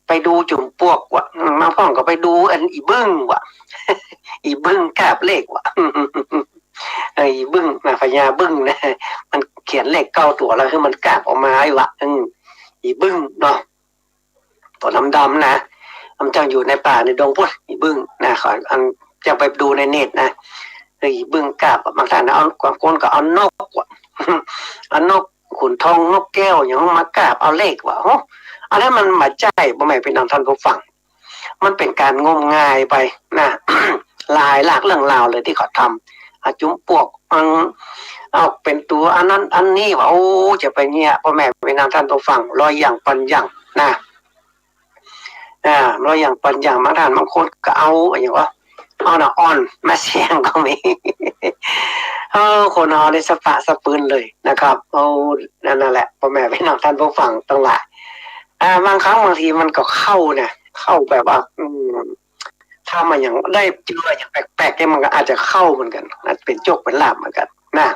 ไปดูจุ๋มปลวกว่ะ อืม บางพ่องก็ไปดูอันอี่บึ้งว่ะ อี่บึ้งกาบเลขว่ะ เออ อี่บึ้งนะ พญาบึ้งนะ มันเขียนเลขเก้าตั๋วแล้วหื้อมันกาบออกมาไอ้ว่ะ อืม อี่บึ้งเนาะ ตั๋วดำๆ นะ มันจั้งอยู่ในป่าในดงปู๊น อี่บึ้งนะ ขอ อัน จะไปดูในเน็ตนะ เออ อี่บึ้งกาบ บางท่านเอา บางคนก็เอานกว่ะ เอานกขุนทองนกแก้วหยังมากาบเอาเลขว่ะ โห อันนั้นมันบ่ใจ้ ป้อแม่ปี้น้องต้านผู้ฟัง มันเป๋นก๋านงมงายไปนะ หลายหลากเรื่องราวเลยตี้เขาทำ เอาจุ๋มปลวก เอา เอาเป๋นตั๋วอันนั้นอันนี้ว่ะ โอ้ จะไปเยียะ ป้อแม่ปี้น้องต้านผู้ฟัง ลอยหยังปันหยังนะ อ่า ลอยหยังปันหยัง บางท่านบางคนก็เอาอะหยังวะ เอาน้ำอ้อยมาเสี่ยงก็มี เออ คนเฮานี่สะปะสะปืนเลยนะครับ โอ้ นั่น นั่นแหละ ป้อแม่ปี้น้องต้านผู้ฟังตังหลาย อ่า บางครั้งบางทีมันก็เข้านะ เข้าแบบว่า อืม ถ้ามันยังได้เจออย่างแปลกๆ เนี่ย มันก็อาจจะเข้าเหมือนกั๋น อาจจะเป๋นโจคเป๋นลาภเหมือนกั๋นนะ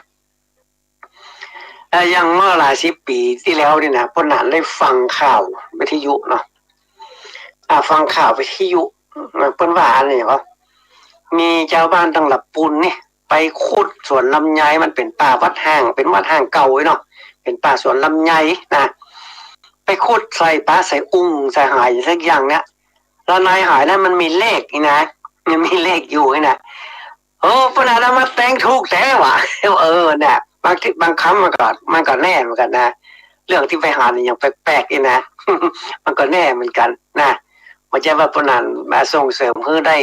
อ่า อย่างเมื่อหลายสิบปี๋ตี้แล้วนี่นะ ป้อหนานได้ฟังข่าววิทยุเนาะ อ่า ฟังข่าววิทยุ อ่า เปิ้นว่าอันนี้ก็ มีจาวบ้านตังหลับปูนนี่ ไปขุดสวนลำไย มันเป๋นป่าวัดฮ้าง เป๋นวัดฮ้างเก่าเนาะ เป๋นป่าสวนลำไยนะ ไปขุดใส่ป๋าใส่อึ่งใส่หอยสักอย่างเนี่ย แล้วในหอยนั้นมันมีเลขนี่นะ มันมีเลขอยู่นี่นะ โอ้ ป้อหนานเอามาแต่งถูกแต๊ว่ะ เออ เนี่ย บางทีบางกำมันก็ มันก็แน่เหมือนกั๋นนะ เรื่องตี้ไปหันนี่อย่างแปลกๆ นี่นะ มันก็แน่เหมือนกั๋นนะ บ่ใจ้ว่าป้อหนานมาส่งเสริมหื้อได้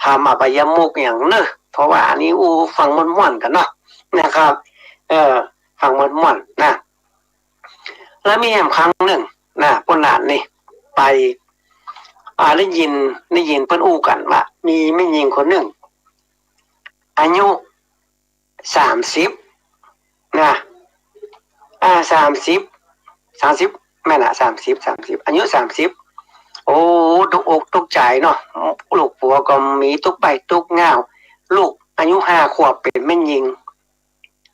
ทำอบายมุขอย่างเน้อ เพราะว่าอันนี้อู้ฟังม่วนๆ กั๋นเนาะ นะครับ เออ ฟังม่วนๆ นะ แล้วมีแหมครั้งนึ่งนะ ป้อหนานนี่ไป อ่า ได้ยิน ได้ยินเปิ้นอู้กั๋นว่า มีแม่ญิงคนนึ่ง อายุ สามสิบ นะ อ่า สามสิบ สามสิบ แม่นนะ สามสิบ สามสิบ อายุ สามสิบ โอ้ ตกอกตกใจ๋เนาะ ลูกปั๋วก็มีตุ๊กใบ้ตุ๊กเหง้า ลูกอายุห้าขวบเป๋นแม่ญิง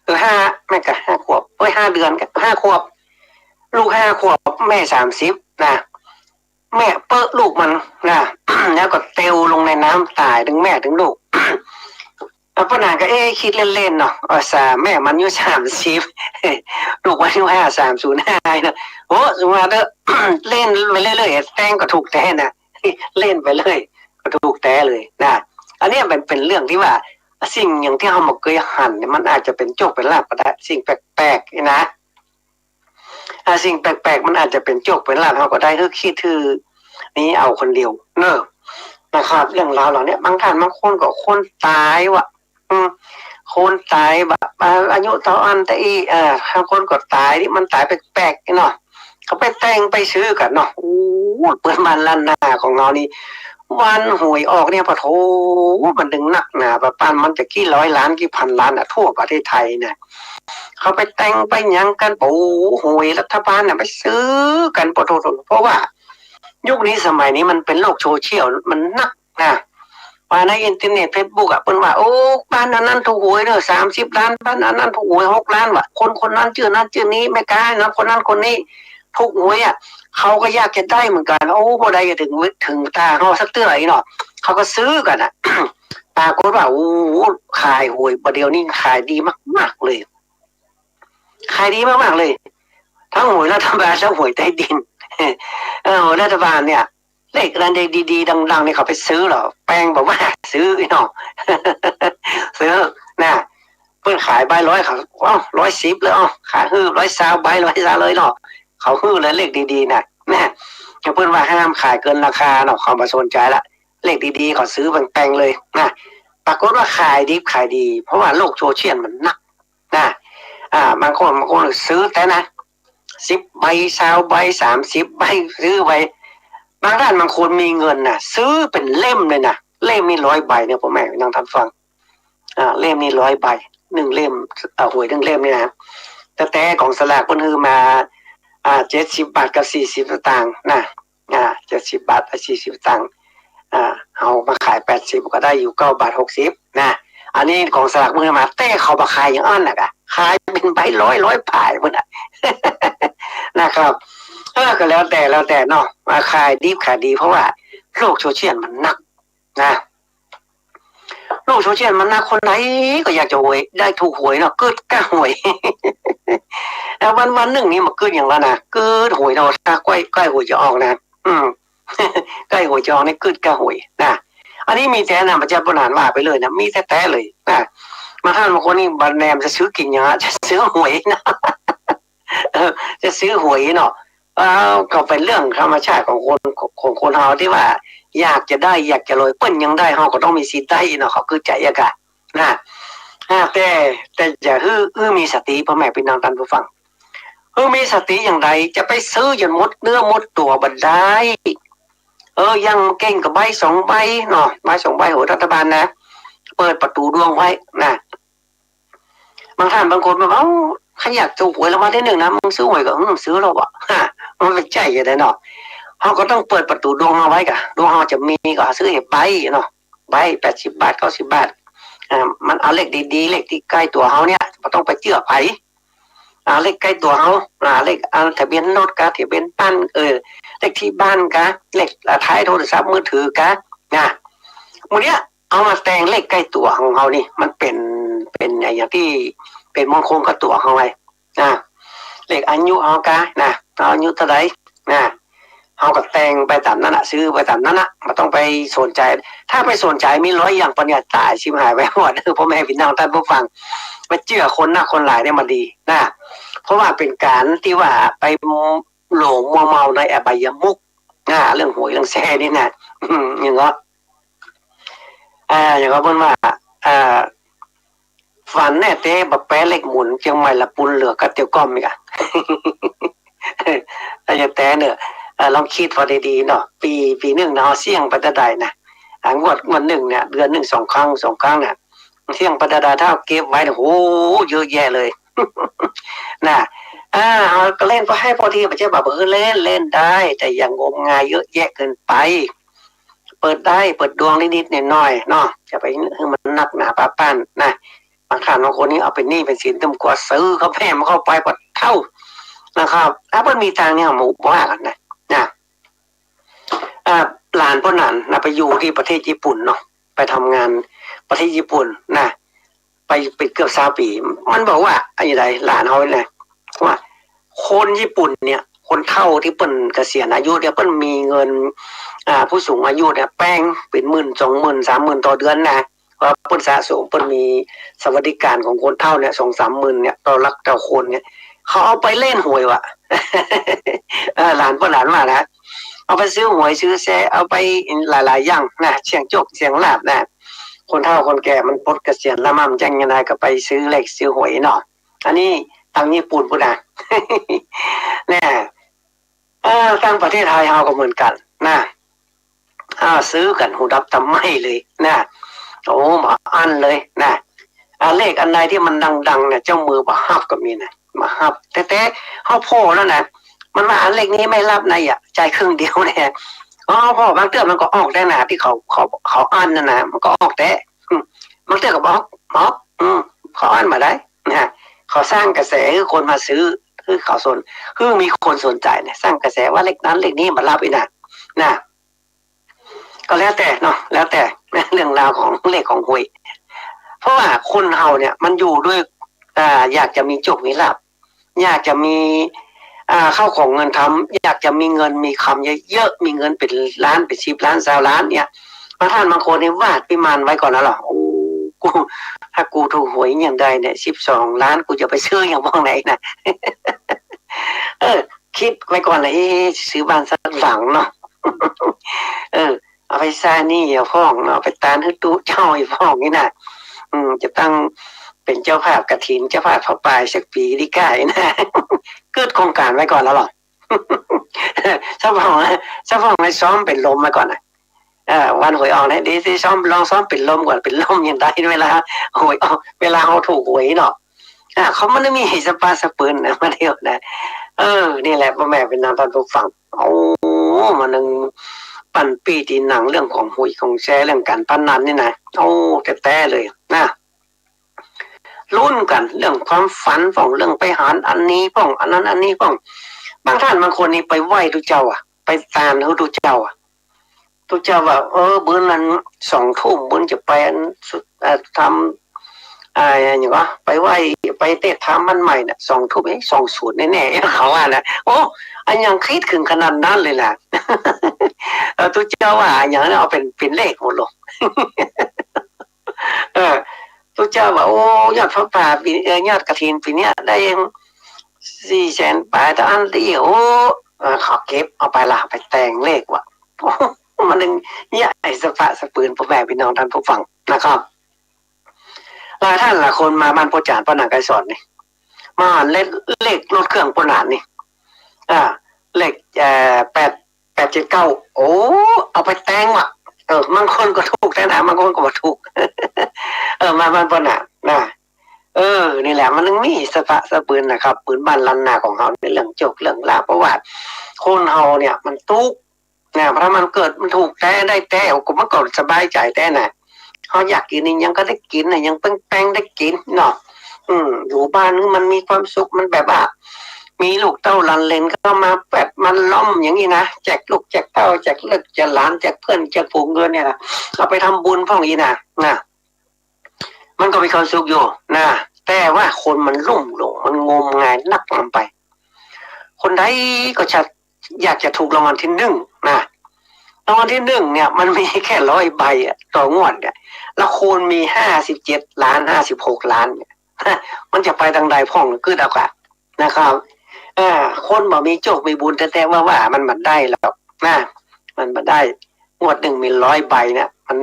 เออ ห้า แม่นก่ะ ห้าขวบ เอ้ย ห้าเดือนก่ะ ห้าขวบ ลูกห้าขวบ แม่สามสิบ นะ แม่เปิ๊ะลูกมันนะ แล้วก็เตียวลงในน้ำต๋ายตึงแม่ตึงลูก แล้วป้อหนานก็ เอ๊ะ กึ๊ดเล่นๆ เนาะ เออ สา แม่มันอายุ สามสิบ ลูกมันอายุ ห้า สามศูนย์ห้า เนาะ โอ้ สมมุติว่าเด้อ เล่นไปเรื่อยๆ แต่งก็ถูกแต๊นะ เล่นไปเรื่อยก็ถูกแต๊เลยนะ อันเนี้ยมันเป๋นเรื่องตี้ว่า สิ่งอย่างตี้เฮาบ่เกยหันเนี่ย มันอาจจะเป๋นโจคเป๋นลาภก็ได้ สิ่งแปลกๆ นี่นะ อ่า สิ่งแปลกๆ มันอาจจะเป๋นโจคเป๋นลาภเฮาก็ได้ หื้อกึ๊ดหื้อนี่เอาคนเดียวเนาะ นะครับ เรื่องราวเหล่านี้ บางท่านบางคนก็คนต๋ายว่ะ อืม คนต๋ายแบบ อ่า อายุเต้าอั้นเต้าอี้ เอ่อ บางคนก็ต๋ายตี้มันต๋ายแปลกๆ นี่เนาะ เขาไปแต่งไปซื้อกั๋นเนาะ โอ้ เปิ้นบ้านล้านนาของเฮานี่ วันหวยออกเนี่ย ปะโถ มันตึงนักหนา ปะปานมันจะกี่ร้อยล้านกี่พันล้านอะ ทั่วประเทศไทยเนี่ย เขาไปแต่งไปหยังกั๋น โอ้ หวยรัฐบาลน่ะ ไปซื้อกั๋น ปะโถ เพราะว่ายุคนี้สมัยนี้มันเป๋นโลกโซเชียล มันนักนะ ว่าในอินเทอร์เน็ต เฟซบุ๊กอะ เปิ้นว่า โอ้ บ้านอันนั้นถูกหวยเด้อ สามสิบล้าน บ้านอันนั้นถูกหวย หกล้าน ว่ะ คนคนนั้นจื้อนั้นจื้อนี้ แม่ก๊าเนาะ คนนั้นคนนี้ ถูกหวยอะ เขาก็อยากจะได้เหมือนกั๋น โอ้ บ่ได้จะเถิง เถิงต๋าเฮาสักเตื้ออี้เนาะ เขาก็ซื้อกั๋นอะ ปรากฏว่า โอ้ ขายหวยบ่าเดี่ยวนี้ขายดีมากๆ เลย ขายดีมากๆ เลย ตึงหวยรัฐบาล ตึงหวยใต้ดิน เออ หวยรัฐบาลเนี่ย เลขอันใดดีๆ ดังๆ นี่เขาไปซื้อเหรอ แปลงบอกว่าซื้อเนาะ ซื้อนะ เปิ้นขายใบร้อย เขา เอ้า ร้อยสิบเลย เอ้า ขายหื้อร้อยซาวใบ ร้อยซาวเลยเนาะ เขาหื้อเลยเลขดีๆ นะ นะ เปิ้นว่าห้ามขายเกินราคาเนาะ เขาบ่สนใจ๋ละ เลขดีๆ เขาซื้อแปลงๆ เลยนะ ปรากฏว่าขายดิบขายดี เพราะว่าโลกโซเชียลมันนัก นะ อ่า บางคน บางคนซื้อแต๊นะ สิบใบ ซาวใบ สามสิบใบ ซื้อไป บางท่านบางคนมีเงินนะ ซื้อเป๋นเล่มเลยนะ เล่มนี่ร้อยใบเนี่ย ป้อแม่พี่น้องท่านฟัง อ่า เล่มนี่ร้อยใบ นึ่งเล่ม อ่า หวยนึ่งเล่มนี่นะ แต่ แต่กองสลากเปิ้นหื้อมา อ่า เจ็ดสิบบาทกับสี่สิบสตางค์นะ อ่า เจ็ดสิบบาทกับสี่สิบสตางค์ อ่า เฮามาขายแปดสิบ ก็ได้อยู่เก้าบาทหกสิบนะ อันนี้กองสลากเปิ้นหื้อมา แต่เขาบ่ขายอย่างอั้นน่ะกะ ขายเป๋นใบร้อย ร้อยป๋ายพุ้นน่ะ นะครับ เออ ก็แล้วแต่ แล้วแต่เนาะ มาขายดิบขายดี เพราะว่าโลกโซเชียลมันนักนะ โลกโซเชียลมันนัก คนใดก็อยากจะหวย ได้ถูกหวยเนาะ กึ๊ดก้าหวย แล้ววันๆ นึ่งนี่มันกึ๊ดอย่างละนะ กึ๊ดหวยเนาะ ถ้าใก้ ใก้หวยจะออกนะ อืม ใก้หวยจะออกนี่กึ๊ดก้าหวยนะ อันนี้มีแต๊นะ บ่ใจ้ป้อหนานว่าไปเลยนะ มีแต๊ๆ เลยนะ บางท่านบางคนนี่บ่แหนมจะซื้อกิ๋นหยังอะ จะซื้อหวยนะ เออ จะซื้อหวยเนาะ เออ ก็เป๋นเรื่องธรรมชาติของคน ของคนเฮาตี้ว่าอยากจะได้ อยากจะรวย เปิ้นยังได้ เฮาก็ต้องมีสิทธิ์ได้เนาะ เขากึ๊ดใจ๋อะกะ นะ อ่า แต่ แต่จะหื้อ หื้อมีสติ ป้อแม่พี่น้องท่านผู้ฟัง หื้อมีสติอย่างใด จะไปซื้อจ๋นหมดเนื้อหมดตั๋วบ่ได้ เออ อย่างเก่งก็ใบสองใบเนาะ ใบสองใบหวยรัฐบาลนะ เปิดประตู๋ดวงไว้นะ บางท่านบางคนบอก เอ้า ใผอยากถูกหวยรางวัลตี้นึ่งนะ มึงซื้อหวยก็ อืม ซื้อแล้ววะ ฮะ มันบ่ใจ้จะได้เนาะ เฮาก็ต้องเปิดประตู๋ดวงเอาไว้กะ ดวงเฮาจะมีก็ซื้อหื้อใบเนาะ ใบแปดสิบบาท เก้าสิบบาท อ่า มันเอาเลขดีๆ เลขตี้ใก้ตั๋วเฮาเนี่ย บ่ต้องไปเจื้อใผ อ่า เลขใก้ตั๋วเฮา อ่า เลข อ่า ทะเบียนรถกา ทะเบียนบ้าน เออ เลขตี้บ้านกา เลข อ่า ท้ายโทรศัพท์มือถือกา นะ หมู่เนี้ย เอามาแต่งเลขใก้ตั๋วของเฮานี่ มันเป๋น เป๋นอะหยังตี้เป๋นมงคลกับตั๋วเฮาไว้ นะ เลขอายุเฮากา นะ เฮาอายุเต้าใด นะ เฮาก็แต่งไปต๋ามนั้นน่ะ ซื้อไปต๋ามนั้นน่ะ บ่ต้องไปสนใจ๋ ถ้าไปสนใจ๋มีร้อยอย่างปัญญาต๋าย ฉิบหายไปหมด พ่อแม่พี่น้องต้านผู้ฟัง ไปเจื้อคนนักคนหลายเนี่ยมันดี นะ เพราะว่าเป๋นก๋านตี้ว่าไปหลงมัวเมาในอบายมุข นะ เรื่องหวยเรื่องแชร์นี่นะ อืม อย่างก็ อ่า อย่างก็เปิ้นว่า อ่า ฝันแน่เต๊ บ่แป๊เลขหมุน เจียงใหม่ละปูนเหลือกับเตียวก้อมอีกอะ อาจารย์แต๊เน่อ อ่า ลองกึ๊ดผ่อดีๆ เนาะ ปี๋ ปี๋นึ่งเนาะ เสี่ยงไปเต้าใดนะ อ่า งวด งวดนึ่งเนี่ย เดือนนึ่งสองครั้ง สองครั้งเนี่ย เสี่ยงไปเต้าใด ถ้าเก็บไว้เนี่ย โห เยอะแยะเลย นะ อ่า เฮาก็เล่นพอหื้อพอดี บ่ใจ้บ่าบ่หื้อเล่น เล่นได้ แต่อย่างมงายเยอะแยะเกินไป เปิดได้ เปิดดวงนิดๆ หน้อยๆ เนาะ จะไปหื้อมันนักหนาปาป้านนะ บางท่านบางคนนี่เอาเป๋นหนี้เป๋นสิน ตึงกั๋วซื้อเข้าแผ่มเข้าไปกว่าเต้านะครับ ถ้าเปิ้นมีตังค์เนี่ย หมู่บ่ว่ากั๋นนะ นะ อ่า หลานป้อหนานนะ ไปอยู่ตี้ประเทศญี่ปุ่นเนาะ ไปทำงานประเทศญี่ปุ่นนะ ไป ไปเกือบซาวปี๋ มันบอกว่า ไอ้ใด หลานเฮาเนี่ย ว่าคนญี่ปุ่นเนี่ย คนเฒ่าตี้เปิ้นเกษียณอายุเนี่ย เปิ้นมีเงิน อ่า ผู้สูงอายุเนี่ย แป๋งเป๋นหมื่น สองหมื่น สามหมื่น ต่อเดือนนะ เพราะเปิ้นสะสม เปิ้นมีสวัสดิการของคนเฒ่าเนี่ย สองสามหมื่นเนี่ย ต่อละ ต่อคนเนี่ย เขาเอาไปเล่นหวยว่ะ เออ หลานป้อหนานว่านะ เอาไปซื้อหวยซื้อแชร์ เอาไปหลายๆ อย่างนะ เสี่ยงโชคเสี่ยงลาภนะ คนเฒ่าคนแก่มันปลดเกษียณแล้ว มันจะยังไงก็ไปซื้อเลขซื้อหวยเนาะ อันนี้ตางญี่ปุ่นปู้นนะ แน่ เออ ตางประเทศไทยเฮาก็เหมือนกั๋นนะ อ่า ซื้อกั๋นหูดับตาไหม้เลยนะ โอ้ บ่อั้นเลยนะ อ่า เลขอันใดตี้มันดังๆ เนี่ย เจ้ามือบ่ฮับก็มีนะ บ่ฮับ แต่ แต่เฮาผ่อแล้วนะ มันว่า "อันเลขนี้ไม่รับนะ" อะ จ่ายครึ่งเดียวเนี่ย อ๋อ ผ่อบางเตื้อมันก็ออกแต๊นะ ตี้เขา เขา เขาอั้นนั่นนะ มันก็ออกแต๊ อืม บางเตื้อก็บ่ออก บ่ออก อืม เขาอั้นบ่ได้นะ เขาสร้างกระแสหื้อคนมาซื้อ หื้อเขาสน หื้อมีคนสนใจ๋เนี่ย สร้างกระแสว่าเลขนั้นเลขนี้บ่ฮับอีกนะ นะ ก็แล้วแต่เนาะ แล้วแต่เรื่องราวของเลขของหวย เพราะว่าคนเฮาเนี่ยมันอยู่ด้วย อ่า อยากจะมีโชคมีลาภ อยากจะมี อ่า ข้าวของเงินคำ อยากจะมีเงินมีคำเยอะๆ มีเงินเป๋นล้าน เป๋นสิบล้าน ซาวล้านเนี่ย บางท่านบางคนนี่วาดวิมานไว้ก่อนแล้วเหรอ โอ้ กู ถ้ากูถูกหวยอย่างใดเนี่ย สิบสองล้าน กูจะไปซื้ออย่างพวกไหนนะ เออ กึ๊ดไว้ก่อนนะ เอ๊ะ ซื้อบ้านสักหลังเนาะ เออ เอาไปใจ๊หนี้เหียพ่องเนาะ ไปตานหื้อตุ๊เจ้าเหียพ่องนี่นะ อืม จะตั้งเป๋นเจ้าภาพกฐิน เจ้าภาพผ้าป่าสักปี๋ดีก้านะ กึ๊ดโครงก๋านไว้ก่อนแล้วเหรอ เจ้าพ่อง เจ้าพ่องให้ซ้อมเป๋นลมไว้ก่อนนะ เออ วันหวยออกนะ ดีตี้ซ้อม ลองซ้อมเป๋นลมก่อน เป๋นลมอย่างใดเวลาหวยออก เวลาเฮาถูกหวยเนาะ อ่า เขามันไม่มีสะปาสะปืนนะ มาเดียวนะ เออ นี่แหละ พ่อแม่พี่น้องต้านผู้ฟัง โอ้ มานึ่งปันปี้ตี้หนังเรื่องของหวยของแชร์ เรื่องก๋านพนันนี่นะ โอ้ แต๊ๆ เลยนะ ลุ้นกั๋นเรื่องความฝันพ่อง เรื่องไปหันอันนี้พ่อง อันนั้นอันนี้พ่อง บางท่านบางคนนี่ไปไหว้ตุ๊เจ้าอะ ไปตานหื้อตุ๊เจ้าอะ ตุ๊เจ้าว่า เออ มื้อนั้นสองทุ่ม มื้อจะไปอันสุด เอ่อ ทำ อ่า อย่างว่า ไปไหว้ ไปเตะทำบ้านใหม่เนี่ย สองทุ่ม เอ๊ะ สองศูนย์ แน่ๆ เขาว่านะ โอ้ อะหยังกึ๊ดเถิงขนาดนั้นเลยนะ เออ ตุ๊เจ้าว่าอะหยังเนี่ย เอาเป๋น เป๋นเลขหมดเลย เออ ตุ๊เจ้าว่า โอ้ ยอดผ้าป่าปี๋ เอ่อ ยอดกฐินปี๋เนี้ยได้สี่แสนป๋าย แต่อันตี้ โอ้ เออ เขาเก็บเอาไปละ ไปแต่งเลขว่ะ มันนึ่งเนี่ย ไอ้สะปาสะปืน พ่อแม่พี่น้องต้านผู้ฟังนะครับ หลายท่านหลายคนมาบ้านป้อจ๋ารย์ ป้อหนานไกรสอนนี่ มาเลข เลขรถเครื่องป้อหนานนี่ อ่า เลข เอ่อ แปด แปดเจ็ดเก้า โอ้ เอาไปแต่งว่ะ เออ บางคนก็ถูกแต๊นะ บางคนก็บ่ถูก เออ มาบ้านป้อหนานนะ เออ นี่แหละ มันนึ่งมีสะปาสะปืนนะครับ ปืนบ้านล้านนาของเฮาในเรื่องโชคเรื่องลาภ เพราะว่าคนเฮาเนี่ยมันตุ๊กข์นะ ถ้ามันเกิดมันถูกแต๊ได้แต๊ โอ้ มันก็สบายใจ๋แต๊นะ เฮาอยากกิ๋นอะหยังก็ได้กิ๋นอะหยังแป้งๆ ได้กิ๋นเนาะ อืม อยู่บ้านมันมีความสุข มันแบบว่า มีลูกเต้าหลานเหลนเข้ามาแบบมาล้อมอย่างนี้นะ แจกลูกแจกเต้า แจกเลิกแจกหลาน แจกเพื่อนแจกฝูงเงินเนี่ยนะ เอาไปทำบุญพ่องอี้นะ นะ มันก็มีความสุขอยู่นะ แต่ว่าคนมันลุ่มหลง มันงมงายนักนำไป คนใดก็จะอยากจะถูกรางวัลที่หนึ่งนะ รางวัลที่หนึ่งเนี่ย มันมีแค่ร้อยใบอะ ต่องวดเนี่ย แล้วคนมีห้าสิบเจ็ดล้าน ห้าสิบหกล้านเนี่ย มันจะไปตางใดพ่อง กึ๊ดเอาก่ะ นะครับ อ่า คนบ่มีโจคมีบุญแต๊ๆ ว่าๆ มันบ่ได้หรอกนะ มันบ่ได้ งวดหนึ่งมีร้อยใบเนี่ย มัน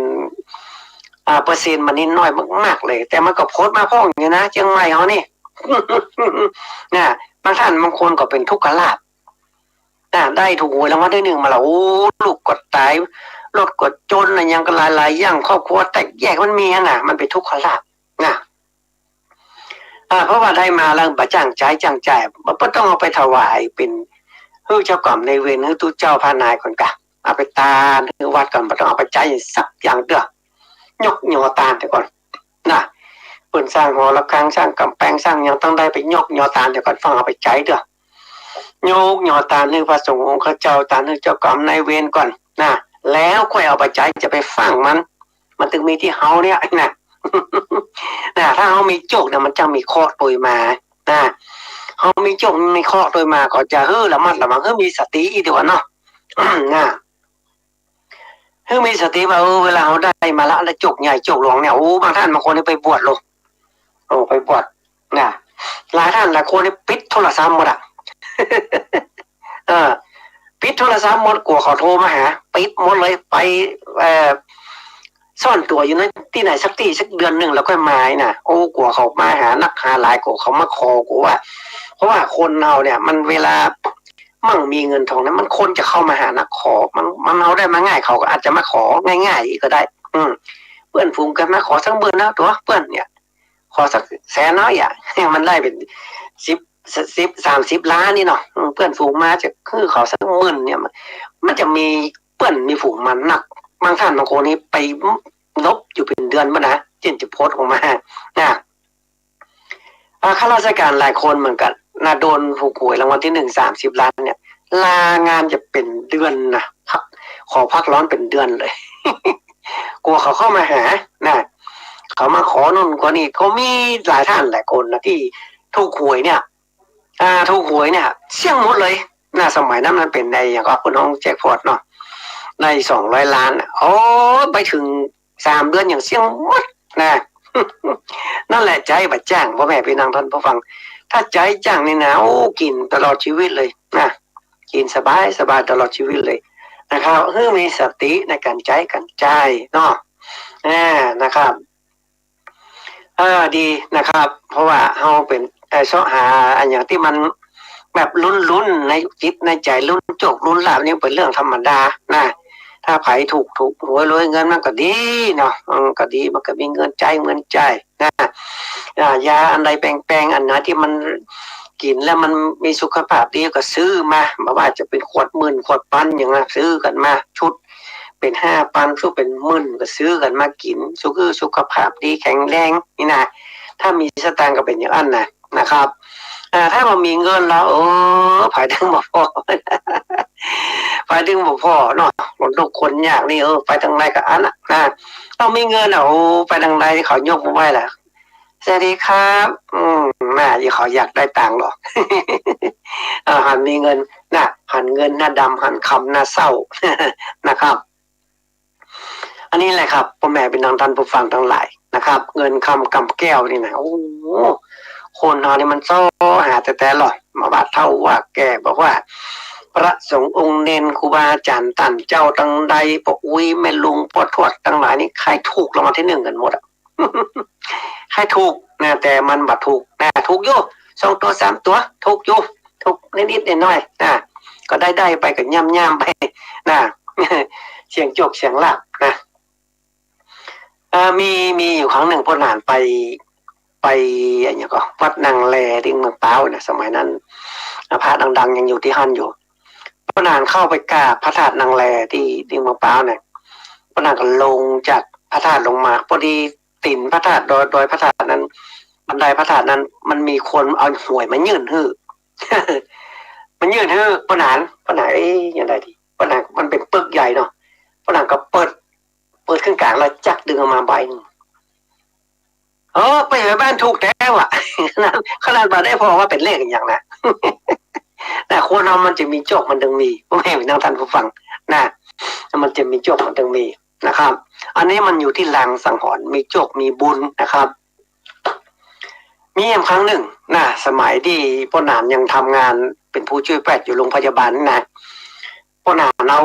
อ่า เปอร์เซ็นต์มันนี่น้อยมากๆ เลย แต่มันก็โผล่มาพ่องอยู่นะ เจียงใหม่เฮานี่ นะ บางท่านบางคนก็เป๋นทุกขลาภ นะ ได้ถูกหวยรางวัลที่หนึ่งมาแล้ว โอ้ ลูกก็ต๋าย รถก็จน อะหยังก็หลายๆ อย่าง ครอบครัวแตกแยก มันมีอะนะ มันเป๋นทุกขลาภนะ อ่า เพราะว่าได้มาแล้วบ่จ้างใจ๊ จ้างจ่าย บ่ บ่ต้องเอาไปถวายเป๋น หื้อเจ้ากรรมนายเวร หื้อตุ๊เจ้าพระนายก่อนกะ เอาไปตานหื้อวัดก่อน บ่ต้องเอาไปใจ๊สักอย่างเตื้อ ยกยอตานเตื้อก่อน นะ เปิ้นสร้างหอระฆัง สร้างก๋ำแปง สร้างหยัง ต้องได้ไปยกยอตานเตื้อก่อน ฟั่งเอาไปใจ๊เตื้อ ยกยอตานหื้อพระสงฆ์องค์ข้าเจ้า ตานหื้อเจ้ากรรมนายเวรก่อน นะ แล้วค่อยเอาไปใจ๊ จะไปฟั่งมัน มันตึงมีตี้เฮาเนี่ยนะ นะ ถ้าเฮามีโจคเนี่ย มันจะมีเคราะห์ตวยมา นะ เฮามีโจค มีเคราะห์ตวยมา ก็จะหื้อระมัดระวัง หื้อมีสติอีกดีกว่าเนาะ นะ หื้อมีสติว่า เออ เวลาเฮาได้มาละ แล้วโจคใหญ่โจคหลวงเนี่ย โอ้ บางท่านบางคนนี่ไปบวชโลด โอ้ ไปบวช นะ หลายท่านหลายคนนี่ปิดโทรศัพท์หมดอะ เออ ปิดโทรศัพท์หมด กั๋วเขาโทรมาหา ปิดหมดเลย ไป เอ่อ ซ่อนตั๋วอยู่ในตี้ไหนสักตี้สักเดือนหนึ่งแล้วค่อยมานะ โอ้ กั๋วเขามาหานักหาหลาย กั๋วเขามาขอ กั๋วว่า เพราะว่าคนเฮาเนี่ย มันเวลามั่งมีเงินทองเนี่ย มันคนจะเข้ามาหานักขอ มัน มันเอาได้มาง่าย เขาก็อาจจะมาของ่ายๆ อีกก็ได้ อืม เปื้อนฝูงก็มาขอสักหมื่นนะ ตั๋วเปื้อนเนี่ย ขอสักแสนน้อยอะ มันได้เป๋นสิบ สิบ สามสิบล้านนี่เนาะ อืม เปื้อนฝูงมาจะหื้อเขาสักหมื่นเนี่ย มัน มันจะมีเปื้อนมีฝูงมันนัก บางท่านบางคนนี่ไปหลบอยู่เป๋นเดือนบ่นะ จึงจะโผล่ออกมา นะ อ่า ข้าราชการหลายคนเหมือนกั๋นนะ โดนถูกหวยรางวัลที่หนึ่ง สามสิบล้านเนี่ย ลางานจะเป๋นเดือนนะ พัก ขอพักร้อนเป๋นเดือนเลย กั๋วเขาเข้ามาหา นะ เขามาขอนู่นขอนี่ ก็มีหลายท่านหลายคนนะ ตี้ถูกหวยเนี่ย อ่า ถูกหวยเนี่ย เสี้ยงหมดเลย นะ สมัยนั้นมันเป๋นในอย่างก็คนฮ้องแจ็คพอตเนาะ ได้สองร้อยล้านน่ะ โอ้ ไปเถิงสามเดือนยังเสี้ยงหมดนะ นั่นแหละ ใจ๊บ่จ้าง พ่อแม่พี่น้องท่านผู้ฟัง ถ้าใจ๊จ้างนี่นะ โอ้ กิ๋นตลอดจีวิตเลยนะ กิ๋นสบายสบายตลอดจีวิตเลยนะครับ หื้อมีสติในก๋านใจ๊ก๋านจ่ายเนาะ อ่า นะครับ เออ ดีนะครับ เพราะว่าเฮาเป๋น เอ่อ เซาะหาอะหยังตี้มันแบบลุ้นๆ ในจิตในใจ๋ ลุ้นโจคลุ้นลาภนี่เป๋นเรื่องธรรมดานะ ถ้าใผถูก ถูกหวยรวยเงินมันก็ดีเนาะ อืม ก็ดี มันก็มีเงินใจ๊เงินจ่ายนะ อ่า ยาอันใดแปงๆ อันไหนตี้มันกิ๋นแล้วมันมีสุขภาพดีก็ซื้อมา บ่ว่าจะเป๋นขวดหมื่นขวดปันอย่างนั้น ซื้อกั๋นมาชุด เป๋นห้าปัน ชุดเป๋นหมื่นก็ซื้อกั๋นมากิ๋น สุข สุขภาพดีแข็งแรงนี่นะ ถ้ามีสตางค์ก็เป๋นอย่างอั้นนะ นะครับ อ่า ถ้าบ่มีเงินแล้ว เออ ไปตึงบ่ผ่อ ไปตึงบ่ผ่อเนาะ คนทุกข์คนยากนี่ เออ ไปตางใดก็อั้นน่ะนะ เฮามีเงินน่ะ โอ้ ไปตางใดเขายกมือไหว้ล่ะ สวัสดีครับ อืม น่ะ เขาอยากได้ตังค์หรอ เออ หันมีเงิน น่ะ หันเงินหน้าดำ หันคำหน้าเศร้า นะครับ อันนี้แหละครับ พ่อแม่พี่น้องท่านผู้ฟังทั้งหลายนะครับ เงินคำกำแก้วนี่นะ โอ้โห คนเฮานี่มันเซาะหาแต๊ๆ หรอ บ่ว่าเฒ่าว่าแก่ บ่ว่าพระสงฆ์องค์เณร ครูบาอาจ๋ารย์ต้านเจ้าตังใด ป้ออุ๊ยแม่ลุงป้อทวดตังหลายนี่ ใค่ถูกรางวัลตี้หนึ่งกั๋นหมดอะ ใค่ถูกนะ แต่มันบ่ถูกนะ ถูกอยู่ สองตั๋ว สามตั๋ว ถูกอยู่ ถูกนิดๆ หน้อยๆ นะ ก็ได้ๆ ไป ก็ย่ำๆ ไปนะ เสี่ยงโจคเสี่ยงลาภนะ เอ่อ มี มีอยู่ครั้งหนึ่ง ป้อหนานไป ไป อะหยังก็ วัดนางแล ตี้เมืองป๊าวนะ สมัยนั้น อ่ะ พระดังๆ ยังอยู่ตี้หั้นอยู่ ป้อหนานเข้าไปกราบพระธาตุนางแลตี้ ตี้เมืองป๊าวเนี่ย ป้อหนานก็ลงจากพระธาตุลงมา พอดีตี๋นพระธาตุ ดอย ดอยพระธาตุนั้น บันไดพระธาตุนั้น มันมีคนเอาหวยมายื่นหื้อ มายื่นหื้อป้อหนาน ป้อหนาน เอ๊ะ ยังไงดี ป้อหนาน มันเป๋นปึกใหญ่เนาะ ป้อหนานก็เปิด เปิดขึ้นก๋างแล้วจักดึงออกมาใบนึ่ง เออ ไปหวยบ้านถูกแต๊ว่ะ ขนาด ขนาดบ่ได้ผ่อว่าเป๋นเลขอะหยังนะ แต่คนเฮามันจะมีโจคมันตึงมี พ่อแม่พี่น้องท่านผู้ฟังนะ มันจะมีโจคมันตึงมีนะครับ อันนี้มันอยู่ตี้ลางสังหรณ์ มีโจคมีบุญนะครับ มีแหมครั้งนึ่งนะ สมัยตี้ป้อหนานยังทำงานเป๋นผู้จ้วยแพทย์อยู่โรงพยาบาลนี่นะ ป้อหนานเอา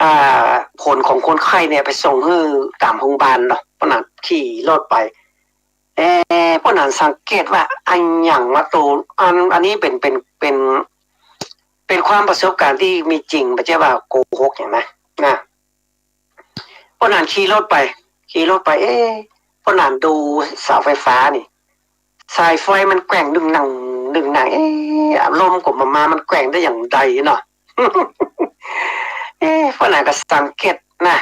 อ่า ผลของคนไข้เนี่ยไปส่งหื้อต๋ามโฮงบาลเนาะ ป้อหนานขี่รถไป เอ๊ะ ป้อหนานสังเกตว่า อะหยังวะ โต อัน อันนี้เป๋น เป๋น เป๋น เป๋นความประสบการณ์ตี้มีจริง บ่ใจ้ว่าโกหกหยังนะ นะ ป้อหนานขี่รถไป ขี่รถไป เอ๊ะ ป้อหนานดูเสาไฟฟ้านี่ สายไฟมันแกว่งดึงดัง ดึงดัง เอ๊ะ ลมก็บ่มา มันแกว่งได้อย่างใดเนาะ เอ๊ะ ป้อหนานก็สังเกตนะ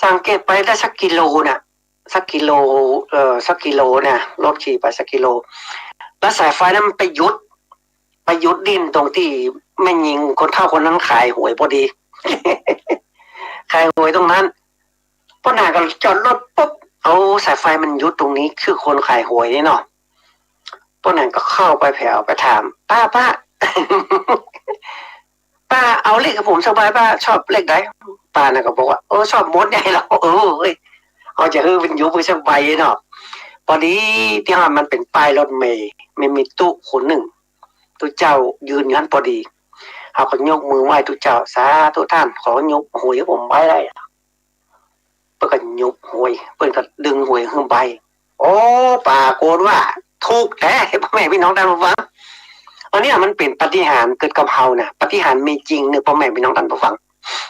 สังเกตไปได้สักกิโลน่ะ สักกิโล เอ่อ สักกิโลน่ะ รถขี่ไปสักกิโล แล้วสายไฟนั้นมันไปหยุด ไปหยุดดิ้นตรงตี้แม่ญิงคนเฒ่าคนนั้นขายหวยพอดี ขายหวยตรงนั้น ป้อหนานก็จอดรถปุ๊บ เอาสายไฟมันหยุดตรงนี้ คือคนขายหวยนี่เนาะ ป้อหนานก็เข้าไปแผวไปถาม "ป้า ป้า ป้าเอาเลขกับผมสักใบ ป้าชอบเลขใด" ป้าน่ะก็บอกว่า "เออ ชอบหมดใหญ่แล้ว เออ เฮ้ย เฮาจะหื้อเปิ้นหยุดไปสักใบเนาะ" พอดีตี้หั้นมันเป๋นป้ายรถเมล์ มันมีตุ๊คนนึ่ง ตุ๊เจ้ายืนอยู่หั้นพอดี เฮาก็ยกมือไหว้ตุ๊เจ้า "สาธุต้าน ขอหยุดหวยหื้อผมใบได้" เปิ้นก็หยุดหวย เปิ้นก็ดึงหวยหื้อใบ โอ้ ปรากฏว่าถูกแต๊ พ่อแม่พี่น้องท่านผู้ฟัง อันเนี้ยมันเป๋นปาฏิหาริย์เกิดกับเฮานะ ปาฏิหาริย์มีจริงเน่อ พ่อแม่พี่น้องท่านผู้ฟัง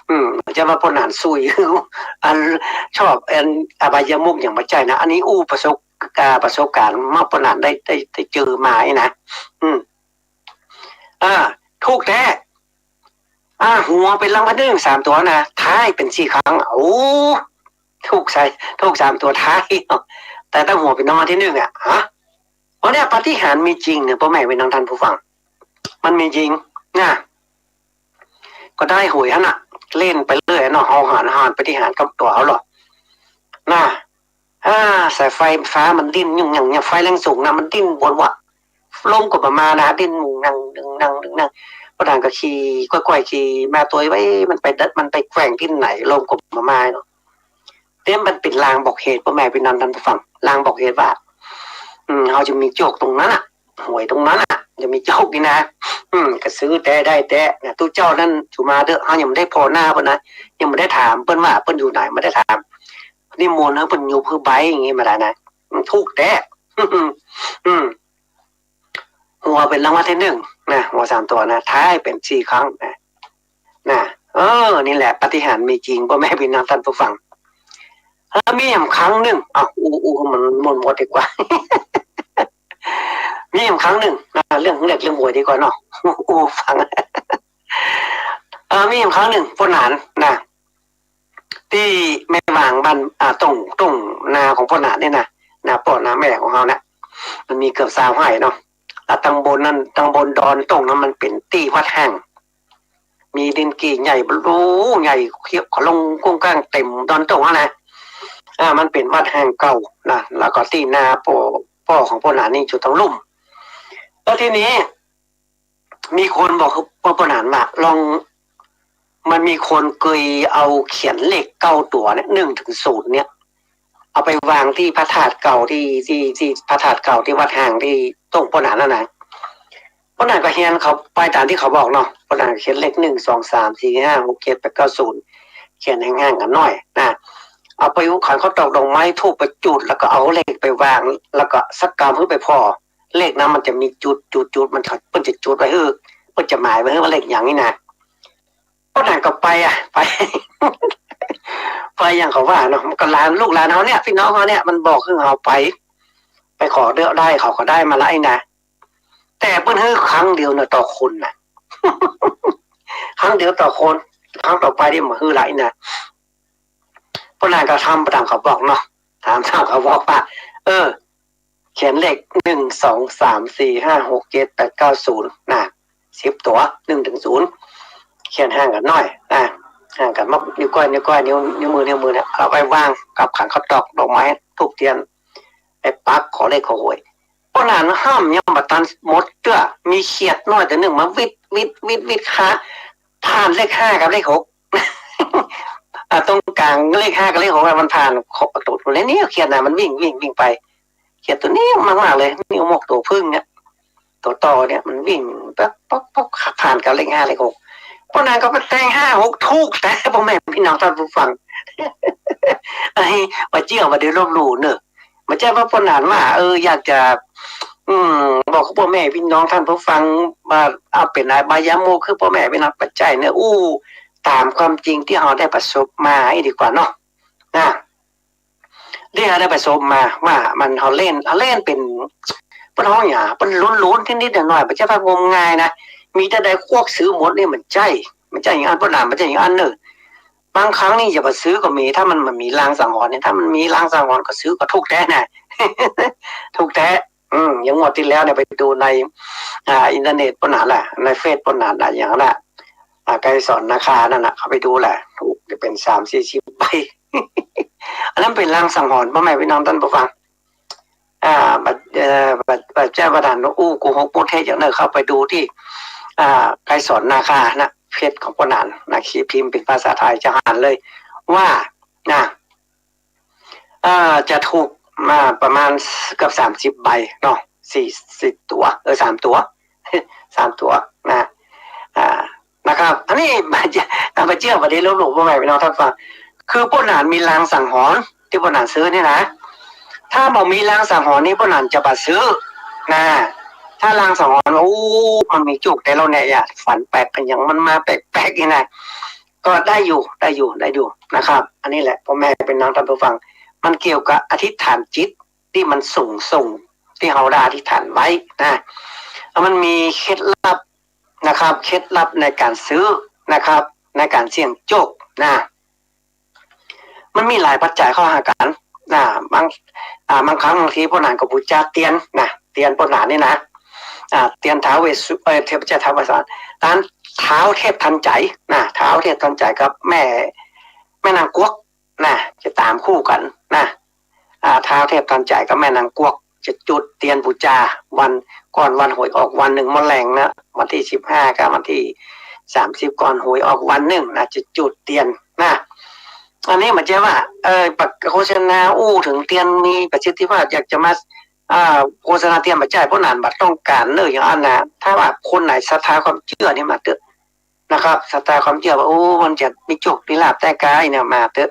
อืม บ่ใจ้ว่าป้อหนานซุย อันชอบ อันอบายมุขหยังบ่ใจ้นะ อันนี้อู้ประสบ อ่า ประสบการณ์มา ป้อหนานได้ ได้ ได้เจอมานี่นะ อืม อ่า ถูกแต๊ อ่า หัวเป๋นรางวัลตี้นึ่งสามตั๋วนะ ท้ายเป๋นสี่ครั้ง โอ้ ถูกใส่ ถูกสามตั๋วท้าย แต่ถ้าหัวเป๋นรางวัลตี้นึ่งอะ ฮะ เพราะเนี่ยปาฏิหาริย์มีจริงเน่อ พ่อแม่พี่น้องท่านผู้ฟัง มันมีจริงนะ ก็ได้หวยหั้นน่ะ เล่นไปเรื่อยเนาะ เฮาหาญ หาญปาฏิหาริย์กับตั๋วเฮาหรอกนะ อ่า สายไฟฟ้ามันดิ้นหยุ่งหยั่ง อย่างไฟแรงสูงนะ มันดิ้นวนว่ะ ลมก็บ่มานะ ดิ้นหยุ่งหยั่ง ดึงดัง ดึงดัง ป้อหนานก็ขี่ ก้อยๆ ขี่มาตวยไว้ มันไปดัด มันไปแกว่งตี้ไหน ลมก็บ่มาเนาะ เต้มมันเป๋นลางบอกเหตุ พ่อแม่พี่น้องท่านผู้ฟัง ลางบอกเหตุว่า อืม เฮาจะมีโจคตรงนั้นน่ะ หวยตรงนั้นน่ะ จะมีโจคนี่นะ อืม ก็ซื้อแต๊ได้แต๊นะ ตุ๊เจ้านั้น สุมาเต๊อะ เฮายังบ่ได้ผ่อหน้าเปิ้นนะ ยังบ่ได้ถามเปิ้นว่าเปิ้นอยู่ไหน บ่ได้ถาม นิมนต์หื้อเปิ้นหยุดหื้อใบอย่างงี้มาได้นะ อืม ถูกแต๊ อืม หัวเป๋นรางวัลตี้นึ่งนะ หัวสามตั๋วนะ ท้ายเป๋นสี่ครั้งนะ นะ เออ นี่แหละปาฏิหาริย์มีจริง พ่อแม่พี่น้องท่านผู้ฟัง เออ มีแหมครั้งนึ่ง อ้าว อู้ อู้ มันหมดๆ ดีกว่า มีแหมครั้งนึ่งนะ เรื่อง เรื่อง เรื่องหวยดีกว่าเนาะ อู้ฟัง เออ มีแหมครั้งนึ่ง ป้อหนานนะ ตี้แม่หว่างบ้าน อ่า ต้ง ต้งนาของป้อหนานนี่นะ นาป้อนาแม่ของเฮานะ มันมีเกือบซาวไฮ่เนาะ แล้วตังบนนั้น ตังบนดอนต้งนั้นมันเป๋นตี้วัดฮ้าง มีดินกี่ใหญ่ บลูใหญ่ เขียวขลงกุ้งก้างเต็มดอนต้งหั้นนะ อ่า มันเป๋นวัดฮ้างเก่านะ แล้วก็ตี้นาป้อ ป้อของป้อหนานนี่อยู่ตังลุ่ม แล้วทีนี้ มีคนบอกป้อหนานว่า ลอง มันมีคนเกยเอาเขียนเลขเก้าตั๋วเนี่ย หนึ่งถึงศูนย์เนี่ย เอาไปวางตี้พระธาตุเก่าตี้ ตี้ ตี้พระธาตุเก่าตี้วัดฮ้างตี้ต้งป้อหนานนั่นนะ ป้อหนานก็เฮียนเขาไปต๋ามตี้เขาบอกเนาะ ป้อหนานเขียนเลข หนึ่ง สอง สาม สี่ ห้า หก เจ็ด แปด เก้า ศูนย์ เขียนห่างๆ กั๋นหน้อยนะ เอาไปขันข้าวตอกดอกไม้ธูปไปจุด แล้วก็เอาเลขไปวาง แล้วก็สักกำหื้อไปผ่อ เลขนั้นมันจะมีจุด จุด จุด มัน เปิ้นจะจุดไว้หื้อ เปิ้นจะหมายไว้หื้อว่าเลขหยังนี่นะ ป้อหนานก็ไปอะ ไป ไปอย่างเขาว่าเนาะ มันก็หลาน ลูกหลานเฮาเนี่ย พี่น้องเฮาเนี่ย มันบอกหื้อเฮาไป ไปขอเลือกได้ เขาก็ได้มาละไอ้นะ แต่เปิ้นหื้อครั้งเดียวน่ะ ต่อคนน่ะ ครั้งเดียวต่อคน ครั้งต่อไปนี่บ่หื้อละไอ้นะ ป้อหนานก็ทำไปต๋ามเขาบอกเนาะ ถามต๋ามเขาบอกว่า เออ เขียนเลขหนึ่ง สอง สาม สี่ ห้า หก เจ็ด แปด เก้า ศูนย์ นะ สิบตั๋ว หนึ่ง ถึง ศูนย์ เขียนห่างกั๋นหน้อย นะ ห่างกั๋นมา นิ้วก้อย นิ้วก้อย นิ้ว นิ้วมือ นิ้วมือเนี่ย เอาไปวางกับขันข้าวตอก ดอกไม้ ธูปเทียน ไปปักขอเลขขอหวย ป้อหนานห้ามยังบ่ตันหมดเตื้อ มีเขียดน้อยตั๋วนึ่งมาวิด วิด วิด วิดขา ผ่านเลขห้ากับเลขหก อ่า ตรงกลางเลขห้ากับเลขหกอะ มันผ่าน ขอ ตั๋ว ตั๋วนี้เขียดน่ะ มันวิ่ง วิ่ง วิ่งไป เขียดตั๋วนี้มากๆ เลย นี่มกตั๋วผึ้งเนี่ย ตั๋วต่อเนี่ย มันวิ่งป๊อกป๊อกป๊อก ผ่านกับเลขห้าเลขหก ป้อหนานก็ไปแตงห้าหก ถูกแต๊ ป้อแม่ปี้น้องต้านผู้ฟัง อันนี้บ่าเจื้อบ่าได้ลบหลู่เน่อ บ่ใจ้ว่าป้อหนานว่า เออ อยากจะ อืม บอกกับป้อแม่ปี้น้องต้านผู้ฟังว่า เอาเป๋นอบายมุขคือป้อแม่ปี้น้อง บ่ใจ้เน่อ อู้ ต๋ามความจริงตี้เฮาได้ประสบมาอี้ดีกว่าเนาะ นะ ตี้เฮาได้ประสบมาว่ามัน เฮาเล่น เฮาเล่นเป๋น เปิ้นฮ้องหยัง เปิ้นลุ้นๆ นิดๆ หน่อยๆ บ่ใจ้ว่างมงายนะ มีเต้าใดควักซื้อหมดนี่ บ่ใจ้ บ่ใจ้อย่างอั้น ป้อหนาน บ่ใจ้อย่างอั้นเน่อ บางครั้งนี่จะบ่ซื้อก็มี ถ้ามัน มันมีลางสังหรณ์เนี่ย ถ้ามันมีลางสังหรณ์ก็ซื้อก็ถูกแต๊นะ ถูกแต๊ อืม อย่างงวดตี้แล้วเนี่ย ไปดูใน อ่า อินเทอร์เน็ตป้อหนานแหละ ในเฟซป้อหนานน่ะ อย่างนั้นน่ะ อ่า ไกรสรนาคานั่นน่ะ เข้าไปดูแหละ ถูกจะเป๋นสามสี่สิบใบ อันนั้นเป๋นลางสังหรณ์ ป้อแม่ปี้น้องต้านผู้ฟัง อ่า บ่า เอ่อ บ่า บ่าเจื้อบ่าหนานอู้โกหกโป๊เต๊ะอย่างเน่อ เข้าไปดูตี้ อ่า ไกรสรนาคานะ เฟซของป้อหนานนะ ขีดพิมพ์เป๋นภาษาไทยจะหันเลย ว่า นะ อ่า จะถูกมาประมาณเกือบสามสิบใบเนาะ สี่ สี่ตั๋ว เออ สามตั๋ว สามตั๋วนะ อ่า นะครับ อันนี้บ่าเจื้อ บ่าเจื้อบ่าได้ลบหลู่ ป้อแม่ปี้น้องต้านฟัง คือป้อหนานมีลางสังหรณ์ตี้ป้อหนานซื้อนี่นะ ถ้าบ่มีลางสังหรณ์นี่ป้อหนานจะบ่ซื้อนะ ถ้าลางสังหรณ์ว่า โอ้ มันมีจุกแต๊แล้วเนี่ย อย่าฝันแปลกกั๋นอย่าง มันมาแปลกๆ นี่นะ ก็ได้อยู่ ได้อยู่ ได้อยู่นะครับ อันนี้แหละ ป้อแม่ปี้น้องต้านผู้ฟัง มันเกี่ยวกับอธิษฐานจิตตี้มันสูงส่ง ตี้เฮาได้อธิษฐานไว้นะ แล้วมันมีเคล็ดลับนะครับ เคล็ดลับในก๋านซื้อนะครับ ในก๋านเสี่ยงโชคนะ มันมีหลายปัจจัยเข้าหากั๋นนะ บาง อ่า บางครั้งบางทีป้อหนานก็บูชาเตียนนะ เตียนป้อหนานนี่นะ อ่า เตียนท้าวเวสสุ เอ่อ เทพเจ้าท้าวเวสสุวรรณ ต้านท้าวเทพทันใจนะ ท้าวเทพทันใจกับแม่ แม่นางกวักนะ จะต๋ามคู่กั๋นนะ อ่า ท้าวเทพทันใจกับแม่นางกวัก จะจุดเตียนบูชาวัน ก่อนวันหวยออกวันนึ่งเมื่อแลงนะ วันตี้สิบห้ากับวันตี้สามสิบ ก่อนหวยออกวันนึ่งนะ จะจุดเตียนนะ อันนี้บ่าเจื้อว่า เอ่อ ปะ โฆษณาอู้เถิงเตียนมีประสิทธิภาพ อยากจะมา อ่า โฆษณาเตียน บ่าใจ้ ป้อหนานบ่ต้องก๋านเน่ออย่างอั้นนะ ถ้าว่าคนไหนศรัทธาความเจื้อนี่มาเต๊อะ นะครับ ศรัทธาความเจื้อว่า โอ้ มันจะมีโชคมีลาภแต๊กาเนี่ย มาเต๊อะ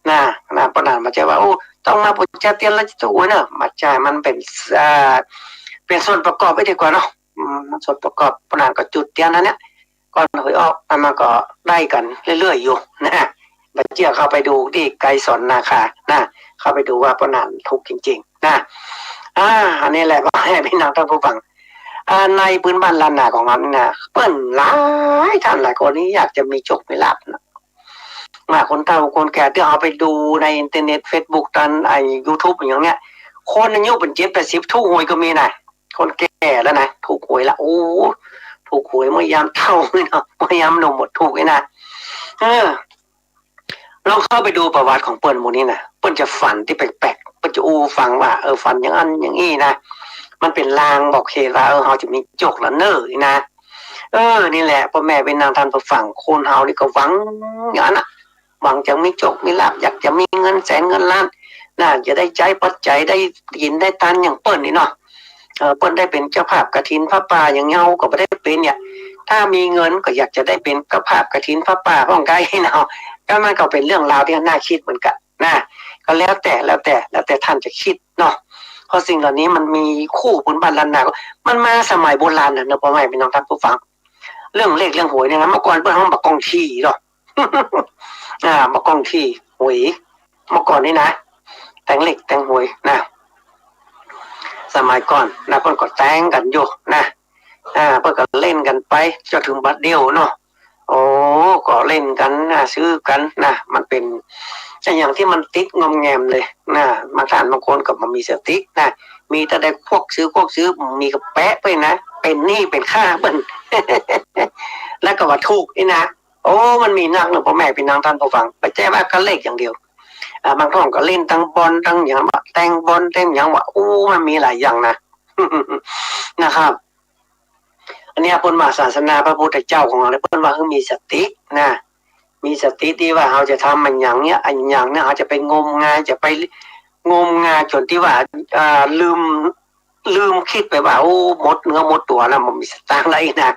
นะ นะ ป้อหนานบ่าใจ้ว่า โอ้ ต้องมาบูชาเตียนแล้วจะถูกหวยเน่อ บ่าใจ้ มันเป๋น อ่า เป๋นส่วนประกอบไว้ดีกว่าเนาะ อืม ส่วนประกอบ ป้อหนานก็จุดเตียนอันเนี้ย ก่อนหวยออก มันก็ได้กั๋นเรื่อยๆ อยู่นะ บ่าเจื้อเข้าไปดูตี้ไกรสรนาคานะ เข้าไปดูว่าป้อหนานถูกจริงๆ นะ อ่า อันนี้แหละ ป้อแม่ปี้น้องต้านผู้ฟัง อ่า ในปื้นบ้านล้านนาของเฮานี่นะ เปิ้นหลายต้านหลายคนนี่อยากจะมีโชคมีลาภนะ อ่า คนเฒ่าคนแก่ตี้เฮาไปดูในอินเทอร์เน็ต เฟซบุ๊ก ต๋ามไอ้ยูทูบอย่างเนี้ย คนอายุเป๋นเจ็ดแปดสิบถูกหวยก็มีนะ คนแก่แล้วนะ ถูกหวยละ โอ้ ถูกหวยเมื่อยามเฒ่านี่เนาะ เมื่อยามหนุ่มบ่ถูกนี่นะ เออ ลองเข้าไปดูประวัติของเปิ้นหมู่นี้นะ เปิ้นจะฝันตี้แปลกๆ เปิ้นจะอู้ฟังว่า เออ ฝันอย่างอั้นอย่างอี้นะ มันเป๋นลางบอกเหตุว่า เออ เฮาจะมีโชคละเน่อนี่นะ เออ นี่แหละ ป้อแม่ปี้น้องต้านผู้ฟัง คนเฮานี่ก็หวังอย่างอั้นน่ะ หวังจะมีโชคมีลาภ อยากจะมีเงินแสนเงินล้านนะ จะได้ใจ๊ปัจจัย ได้กิ๋นได้ตานอย่างเปิ้นนี่เนาะ เออ เปิ้นได้เป๋นเจ้าภาพกฐินผ้าป่า อย่างเฮาก็บ่ได้เป๋นเนี่ย ถ้ามีเงินก็อยากจะได้เป๋นเจ้าภาพกฐินผ้าป่าพ่องใก้เนาะ ก็มันก็เป๋นเรื่องราวตี้น่าคิดเหมือนกั๋นนะ ก็แล้วแต่ แล้วแต่ แล้วแต่ต้านจะคิดเนาะ เพราะสิ่งเหล่านี้มันมีคู่ปื้นบ้านล้านนา มันมาสมัยโบราณน่ะเนาะ ป้อแม่ปี้น้องต้านผู้ฟัง เรื่องเลขเรื่องหวยเนี่ยนะ เมื่อก่อนเปิ้นฮ้องบ่ากองทีเนาะ อ่า บ่ากองที หวย เมื่อก่อนนี่นะ แตงเลขแตงหวยนะ สมัยก่อนนะ เปิ้นก็แตงกั๋นอยู่นะ อ่า เปิ้นก็เล่นกั๋นไปจ๋นเถิงบัดเดี่ยวเนาะ โอ้ ก็เล่นกั๋นนะ ซื้อกั๋นนะ มันเป๋น อะหยังตี้มันติดงอมแงมเลยนะ มาต้านบางคนก็บ่มีสตินะ มีแต่ได้ควักซื้อควักซื้อ มีก็แปะไปนะ เป๋นหนี้เป๋นค่าเปิ้น แล้วก็ว่าถูกนี่นะ โอ้ มันมีนักเนาะ ป้อแม่ปี้น้องต้านผู้ฟัง บ่ใจ้ว่าก้าเลขอย่างเดียว อ่า บางท่านก็เล่นตังบอลตังหยังวะ แต่งบอลแต่งหยังวะ โอ้ มันมีหลายอย่างนะ นะครับ อันเนี้ยเปิ้นว่าศาสนาพระพุทธเจ้าของเฮาเนี่ย เปิ้นว่าหื้อมีสตินะ มีสติตี้ว่าเฮาจะทำอะหยังเนี่ย อะหยังเนี่ย เฮาจะไปงมงาย จะไปงมงายจ๋นตี้ว่า อ่า ลืม ลืมกึ๊ดไปว่า โอ้ หมดเนื้อหมดตั๋วแล้ว บ่มีสตางค์แล้วอี้นะ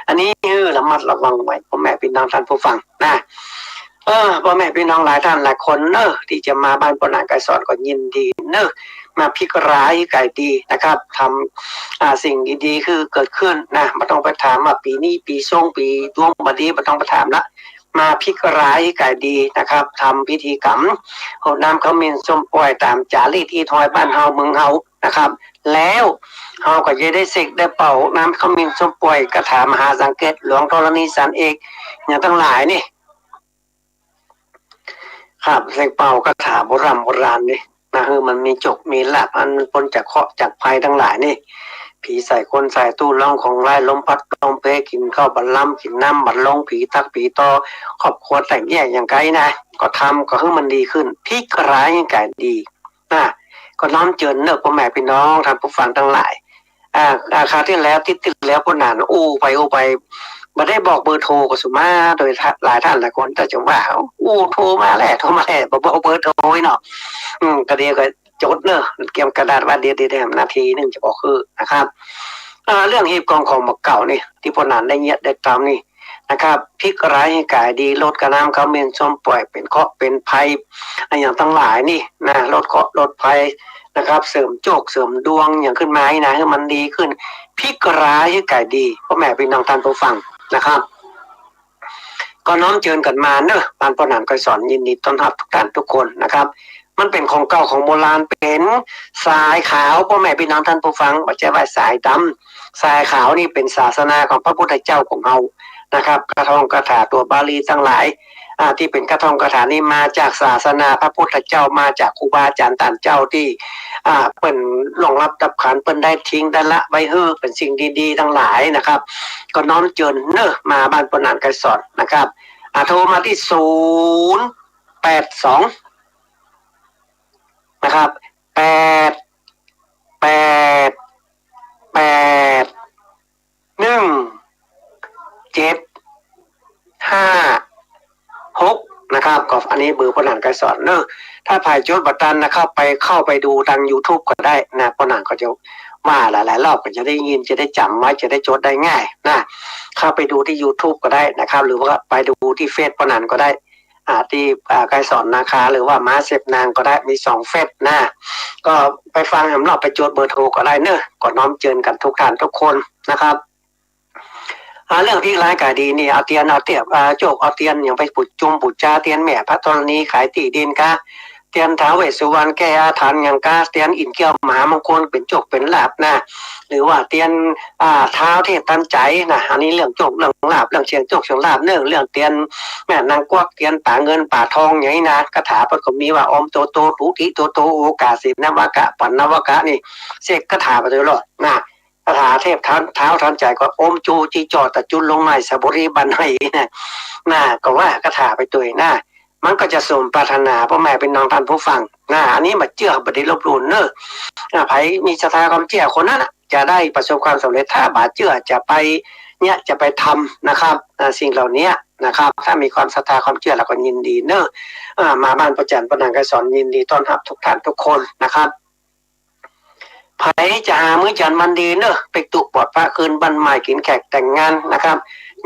อันนี้ เออ ระมัดระวังไว้ ป้อแม่ปี้น้องต้านผู้ฟังนะ เออ ป้อแม่ปี้น้องหลายต้านหลายคนเนาะ ตี้จะมาบ้านป้อหนานไกรสอนก็ยินดีเนาะ มาพิกราหื้อก๋ายดีนะครับ ทำ อ่า สิ่งดีๆ คือเกิดขึ้นนะ บ่ต้องไปถามว่าปี๋นี้ปี๋ซงปี๋ดวงบ่ดี บ่ต้องไปถามละ มาพิกราหื้อก๋ายดีนะครับ ทำพิธีกรรม หดน้ำขมิ้นส้มป่วยต๋ามจ๋ารีตฮิตฮอยบ้านเฮาเมืองเฮานะครับ แล้วเฮาก็จะได้เสกได้เป่าน้ำขมิ้นส้มป่วย คาถามหาสังเกต หลวงธรณีสารเอก อย่างตังหลายนี่ ครับ เสกเป่าคาถาโบร่ำโบราณนี่นะ หื้อมันมีโจคมีลาภ อันมันป๊นจากเคราะห์จากภัยตังหลายนี่ ผีใส่คนใส่ตู้ ร้องของร้าย ลมพัดลมเพ กิ๋นข้าวบ่ลำ กิ๋นน้ำบ่ลง ผีทักผีต่อ ครอบครัวแตกแยกอย่างใก้นะ ก็ทำก็หื้อมันดีขึ้น พิกราหื้อก๋ายดีนะ ก็น้อมเจิญเนาะ ป้อแม่ปี้น้องต้านผู้ฟังตังหลาย อ่า อ่า คราวตี้แล้ว ตี้ตี้แล้ว ป้อหนานอู้ไปอู้ไป บ่ได้บอกเบอร์โทรก็สุมา โดยหลายต้านหลายคน แต่จะว่า อู้ โทรมาแหละ โทรมาแหละ บ่บอกเบอร์โทรเนาะ อืม ก็เดี๋ยวก็จดเนาะ เกียมกระดาษไว้ เดี๋ยว เดี๋ยว เดี๋ยว นาทีนึ่งจะบอกหื้อนะครับ อ่า เรื่องหีบกองของหมู่เก่านี่ ตี้ป้อหนานได้เยียะได้ต๋ามนี่นะครับ พิกราหื้อก๋ายดี หดกับน้ำขมิ้นส้มป่วย เป๋นเคราะห์เป๋นภัย อะหยังตังหลายนี่นะ หดเคราะห์หดภัย นะครับ เสริมโจคเสริมดวงอย่างขึ้นมาหื้อนะ หื้อมันดีขึ้น พิกราหื้อก๋ายดี ป้อแม่ปี้น้องต้านผู้ฟังนะครับ ก็น้อมเจิญกั๋นมาเนาะ บ้านป้อหนานไกรสอนยินดีต้อนฮับทุกต้านทุกคนนะครับ มันเป๋นของเก่าของโบราณ เป๋นสายขาว ป้อแม่ปี้น้องต้านผู้ฟัง บ่ใจ้ว่าสายดำ สายขาวนี่เป๋นศาสนาของพระพุทธเจ้าของเฮานะครับ คาถงคาถาตั๋วบาลีตังหลาย อ่า ตี้เป๋นคาถงคาถานี่มาจากศาสนาพระพุทธเจ้า มาจากครูบาอาจ๋ารย์ต้านเจ้าตี้ อ่า เปิ้นล่วงลับดับขันธ์ เปิ้นได้ทิ้งได้ละไว้หื้อเป๋นสิ่งดีๆ ตังหลายนะครับ ก็น้อมเจิญเนาะ มาบ้านป้อหนานไกรสอนนะครับ อ่า โทรมาตี้ศูนย์แปดสอง นะครับ แปด แปด แปด หนึ่ง เจ็ด ห้า หก นะครับ ก็อันนี้เบอร์ป้อหนานไกรสอนเนาะ ถ้าใผจดบ่ตันนะ เข้าไป เข้าไปดูตางยูทูบก็ได้นะ ป้อหนานก็จะว่าหลายๆ รอบก็จะได้ยิน จะได้จ๋ำไว้ จะได้จดได้ง่ายนะ เข้าไปดูตี้ยูทูบก็ได้นะครับ หรือว่าไปดูตี้เฟซป้อหนานก็ได้ อ่า ตี้ อ่า ไกรสอนนาคา หรือว่าม้าเสพนางก็ได้ มีสองเฟซนะ ก็ไปฟังแหมเนาะ ไปจดเบอร์โทรก็ได้เนาะ ก็น้อมเจิญกั๋นทุกต้านทุกคนนะครับ อ่า เรื่องพิกราหื้อก๋ายดีนี่ เอาเตียน เอาเตียบ อ่า โจค เอาเตียนหยังไปปูจุมปูจา เตียนแม่พระธรณี ขายตี้ดินกา เตียนท้าวเวสสุวรรณแก้อาถรรพ์หยังกา เตียนอินทร์แก้วมหามงคลเป๋นโจคเป๋นลาภนะ หรือว่าเตียน อ่า ท้าวเทพทันใจ๋นะ อันนี้เรื่องโจคเรื่องลาภ เรื่องเสี่ยงโจคเสี่ยงลาภเนาะ เรื่องเตียนแม่นางกวัก เตียนป๋าเงินป๋าทองอย่างนี้นะ คาถาเปิ้นก็มีว่า โอมโตโต ทุติโตโต โอกาเสนวกะ ปัณณวกะ นี่ เสกคาถาไปตลอดนะ คาถาเทพท้าว ท้าวทันใจ๋ก็ โอมจูจีจ่อตะจุลลงในสระบุรีบันไดนะ นะ ก็ว่าคาถาไปตวยนะ มันก็จะสมปรารถนา ป้อแม่ปี้น้องต้านผู้ฟังนะ อันนี้บ่าเจื้อบ่ดีลบหลู่เนาะ อ่า ใผมีศรัทธาความเจื้อคนนั้นน่ะ จะได้ประสบความสำเร็จ ถ้าบ่าเจื้อจะไปเนี่ย จะไปทำนะครับ อ่า สิ่งเหล่านี้นะครับ ถ้ามีความศรัทธาความเจื้อแล้วก็ยินดีเนาะ อ่า มาบ้านป้อจ๋ารย์ป้อหนานไกรสอนยินดีต้อนฮับทุกต้านทุกคนนะครับ ใผจะหามื้อจันทร์วันดีเนาะ ไปตุ๊ปอดพระคืนบั้นหม้าย กิ๋นแขกแต่งงานนะครับ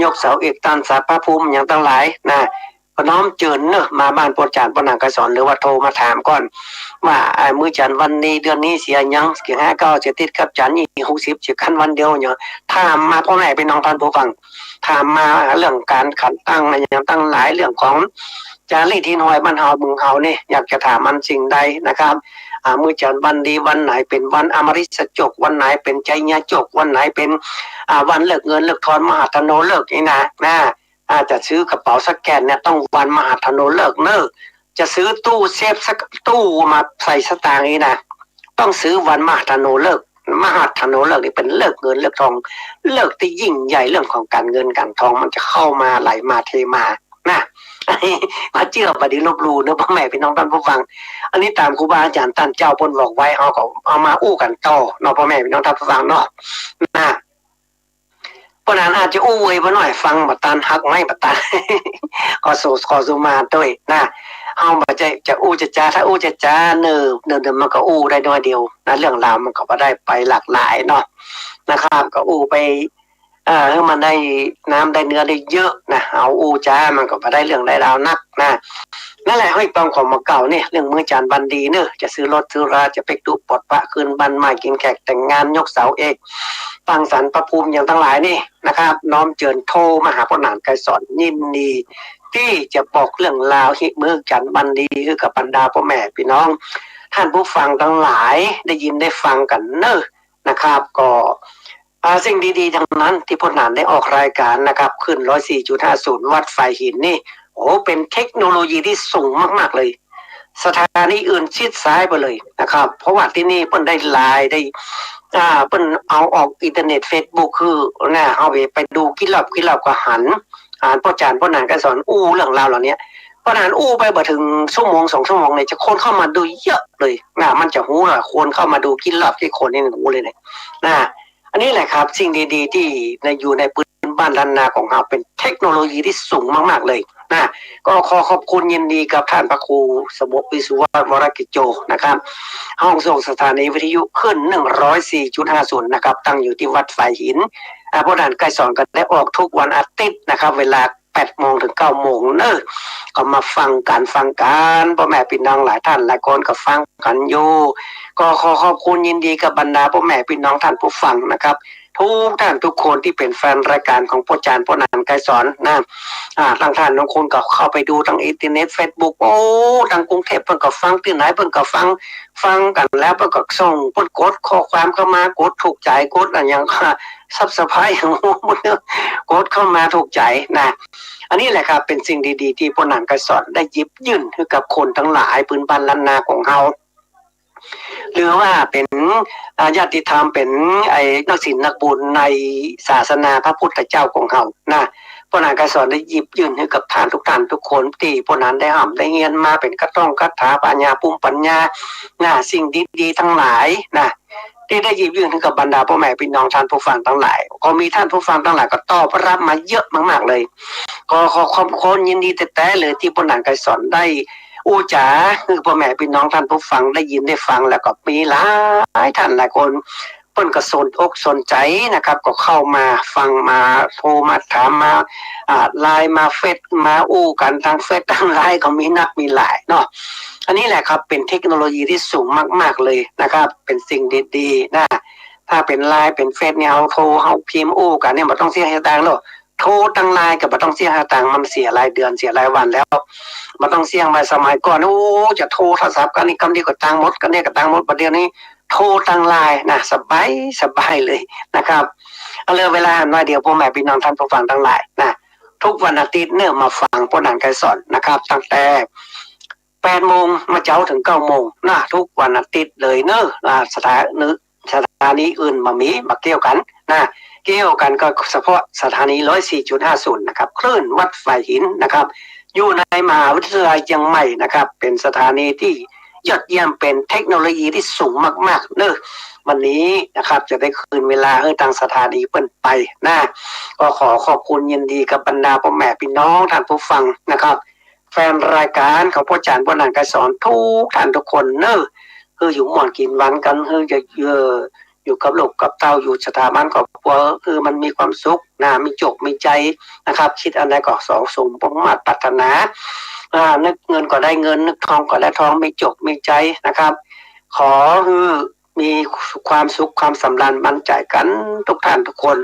ยกเสาเอกต้านศาลพระภูมิอย่างตังหลายนะ ก็น้อมเจิญเนาะ มาบ้านป้อจ๋ารย์ป้อหนานไกรสอน หรือว่าโทรมาถามก่อนว่า อ่า มื้อจันทร์วันนี้ เดือนนี้เสียหยัง เสียห้าเก้า เสียติดกับจันทร์ อีกหกสิบ เสียกั๋นวันเดียวเนี่ย ถามมาป้อแม่ปี้น้องต้านผู้ฟัง ถามมาเรื่องก๋านขันตั้งอะหยังตังหลาย เรื่องของจ๋ารีตฮิตฮอยบ้านเฮาเมืองเฮานี่ อยากจะถามอันสิ่งใดนะครับ อ่า มื้อจันทร์วันดีวันไหน เป๋นวันอมฤตโจค วันไหนเป๋นชัยโจค วันไหนเป๋น อ่า วันเลิกเงินเลิกทอง มหัธโนฤกษ์นี่นะ นะ อ่า จะซื้อกระเป๋าสักแก่นเนี่ย ต้องวันมหัธโนฤกษ์เนาะ จะซื้อตู้เซฟสักตู้มาใส่สตางค์นี่นะ ต้องซื้อวันมหัตถโนฤกษ์ มหัตถโนฤกษ์นี่เป๋นฤกษ์เงินฤกษ์ทอง ฤกษ์ตี้ยิ่งใหญ่เรื่องของก๋านเงินก๋านทอง มันจะเข้ามาไหลมาเทมานะ มาเจื้อบ่ดีลบหลู่เนาะ ป้อแม่ปี้น้องต้านผู้ฟัง อันนี้ต๋ามครูบาอาจ๋ารย์ต้านเจ้าเปิ้นบอกไว้ เฮาก็เอามาอู้กั๋นต่อเนาะ ป้อแม่ปี้น้องต้านผู้ฟังเนาะ นะ ป้อนั้นอาจจะอู้เวยไปหน่อย ฟังบ่ตัน หักไม้บ่ตัน ขอสุ ขอสุมาตวยนะ เฮาบ่ใจ้จะอู้จะจ๋า ถ้าอู้จะจ๋าเนิ่นๆ เนิ่นๆ มันก็อู้ได้น้อยเดียวนะ เรื่องราวมันก็บ่ได้ไปหลากหลายเนาะ นะครับ ก็อู้ไป เอ่อ หื้อมันได้น้ำได้เนื้อได้เยอะนะ เอาอู้จ๋ามันก็บ่ได้เรื่องได้ราวนักนะ นั่นแหละ ห้อยตองของหม่องเก่าเนี่ย เรื่องมื้อจานวันดีเนอะ จะซื้อรถซื้อรา จะไปตุ๊ปลดปะคืนบ้านใหม่ กิ๋นแขกแต่งงาน ยกเสาเอก ตั้งศาลพระภูมิอย่างตังหลายนี่นะครับ น้อมเจิญโทรมาหาป้อหนานไกรสอน ยินดีตี้จะบอกเรื่องราวฮิมื้อจานวันดีหื้อกับบรรดาป้อแม่ปี้น้องต้านผู้ฟังตังหลายได้ยินได้ฟังกั๋นเนอะนะครับ ก็ อ่า สิ่งดีๆ ตังนั้นตี้ป้อหนานได้ออกรายก๋านนะครับ คลื่นร้อยสี่จุดห้าศูนย์ วัดฝายหินนี่ โอ้ เป๋นเทคโนโลยีตี้สูงมากๆ เลย สถานีอื่นชิดซ้ายไปเลยนะครับ เพราะว่าตี้นี่เปิ้นได้ลายได้ อ่า เปิ้นเอาออกอินเทอร์เน็ตเฟซบุ๊ก คือนะ เฮาไป ไปดูกี่รอบกี่รอบก็หัน หันป้อจ๋ารย์ป้อหนานไกรสอนอู้เรื่องราวเหล่านี้ ป้อหนานอู้ไปบ่เถิงชั่วโมงสองชั่วโมงเนี่ย จะคนเข้ามาดูเยอะเลยนะ มันจะฮู้ว่าคนเข้ามาดูกี่รอบกี่คนนี่ฮู้เลยเนี่ยนะ อันนี้แหละครับ สิ่งดีๆ ตี้ใน อยู่ในพื้นบ้านล้านนาของเฮา เป๋นเทคโนโลยีตี้สูงมากๆ เลยนะ ก็ขอขอบคุณยินดีกับต้านพระครูสมภพ วิศวะวรกิจโจนะครับ ห้องส่งสถานีวิทยุคลื่นหนึ่งร้อยสี่จุดห้าศูนย์นะครับ ตั้งอยู่ตี้วัดฝายหิน อ่า ป้อหนานไกรสอนก็ได้ออกทุกวันอาทิตย์นะครับ เวลาแปดโมงเถิงเก้าโมงเนอะ ก็มาฟังกั๋น ฟังกั๋น ป้อแม่ปี้น้องหลายต้านหลายคนก็ฟังกั๋นอยู่ ก็ขอขอบคุณยินดีกับบรรดาป้อแม่ปี้น้องต้านผู้ฟังนะครับ ทุกต้านทุกคนตี้เป๋นแฟนรายก๋านของป้อจ๋ารย์ป้อหนานไกรสอนนะ อ่า ตังต้านบางคนก็เข้าไปดูตังอินเทอร์เน็ตเฟซบุ๊ก โอ้ ตังกรุงเทพฯเปิ้นก็ฟัง ตี้ไหนเปิ้นก็ฟัง ฟังกั๋นแล้วเปิ้นก็ส่ง เปิ้นกดข้อความเข้ามา กดถูกใจ๋ กดอะหยัง ซับสไครบ์ กดเข้ามาถูกใจ๋นะ อันนี้แหละครับ เป๋นสิ่งดีๆ ตี้ป้อหนานไกรสอนได้หยิบยื่นหื้อกับคนตังหลายพื้นบ้านล้านนาของเฮา หรือว่าเป๋น อ่า ญาติธรรม เป๋นไอ้นักศีลนักบุญในศาสนาพระพุทธเจ้าของเฮานะ ป้อหนานไกรสอนได้หยิบยื่นหื้อกับต้านทุกต้านทุกคน ตี้ป้อหนานได้ฮ่ำได้เฮียนมา เป๋นกระท่องคาถา ปัญญา ภูมิปัญญานะ สิ่งดีๆ ตังหลายนะ ตี้ได้หยิบยื่นหื้อกับบรรดาป้อแม่ปี้น้องต้านผู้ฟังตังหลาย ก็มีต้านผู้ฟังตังหลายก็ตอบฮับมาเยอะมากๆ เลย ก็ขอขอบคุณยินดีแต๊ๆ เลย ตี้ป้อหนานไกรสอนได้อู้จ๋าหื้อป้อแม่ปี้น้องต้านผู้ฟังได้ยินได้ฟัง แล้วก็มีหลายต้านหลายคน เปิ้นก็สนอกสนใจ๋นะครับ ก็เข้ามาฟัง มาโทรมาถาม มา อ่า ไลน์ มาเฟซ มาอู้กั๋นตังเฟซตังไลน์ก็มีนักมีหลายเนาะ อันนี้แหละครับ เป๋นเทคโนโลยีตี้สูงมากๆ เลยนะครับ เป๋นสิ่งดีๆ นะ ถ้าเป๋นไลน์ เป๋นเฟซเนี่ย เฮาโทร เฮาพิมพ์อู้กั๋นเนี่ย บ่ต้องเสียสตางค์แล้ว โทรตังไลน์ก็บ่ต้องเสียสตางค์ มันเสียรายเดือน เสียรายวันแล้ว บ่ต้องเสีย มาสมัยก่อน โอ้ จะโทรโทรศัพท์กั๋นนี่ กำเดียวก็ตังค์หมด กำเดียวก็ตังค์หมด ปัจจุบันนี้ โทรตังไลน์นะ สบาย สบายเลยนะครับ เอาเลย เวลาน้อยเดียว ป้อแม่ปี้น้องต้านผู้ฟังตังหลายนะ ทุกวันอาทิตย์เนอะ มาฟังป้อหนานไกรสอนนะครับ ตั้งแต่แปดโมงมาเจ๊าเถิงเก้าโมงนะ ทุกวันอาทิตย์เลยเนอะ อ่า สถานี สถานีอื่นบ่มี บ่เกี่ยวกั๋นนะ เกี่ยวกั๋นก็เฉพาะสถานีร้อยสี่จุดห้าศูนย์นะครับ คลื่นวัดฝายหินนะครับ อยู่ในมหาวิทยาลัยเจียงใหม่นะครับ เป๋นสถานีตี้ยอดเยี่ยม เป๋นเทคโนโลยีตี้สูงมากๆ เนอะ วันนี้นะครับ จะได้คืนเวลาหื้อตังสถานีเปิ้นไปนะ ก็ขอขอบคุณยินดีกับบรรดาป้อแม่ปี้น้องต้านผู้ฟังนะครับ แฟนรายก๋านของป้อจ๋ารย์ป้อหนานไกรสอนทุกต้านทุกคนเนอะ หื้ออยู่ม่วนกิ๋นหวานกั๋น หื้อจะ เอ่อ อยู่กับลูกกับเต้า อยู่สถาบันครอบครัว หื้อมันมีความสุขนะ มีโจคมีใจ๋นะครับ กึ๊ดอันใดก็สม สมปรารถนา อ่า นึกเงินก็ได้เงิน นึกทองก็ได้ทอง มีโจคมีใจ๋นะครับ ขอหื้อมีความสุขความสำราญหมานใจ๋กั๋นทุกต้านทุกคน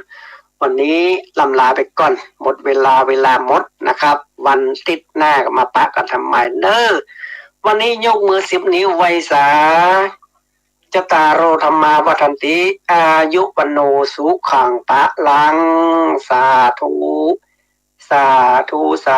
วันนี้ล่ำลาไปก่อน หมดเวลา เวลาหมดนะครับ วันอาทิตย์หน้าก็มาปะกั๋นใหม่เนอะ วันนี้ยกมือสิบนิ้วไหว้สา จัตตาโร ธัมมา วัฑฒันติ อายุ วัณโณ สุขัง พลัง สาธุ สาธุ สา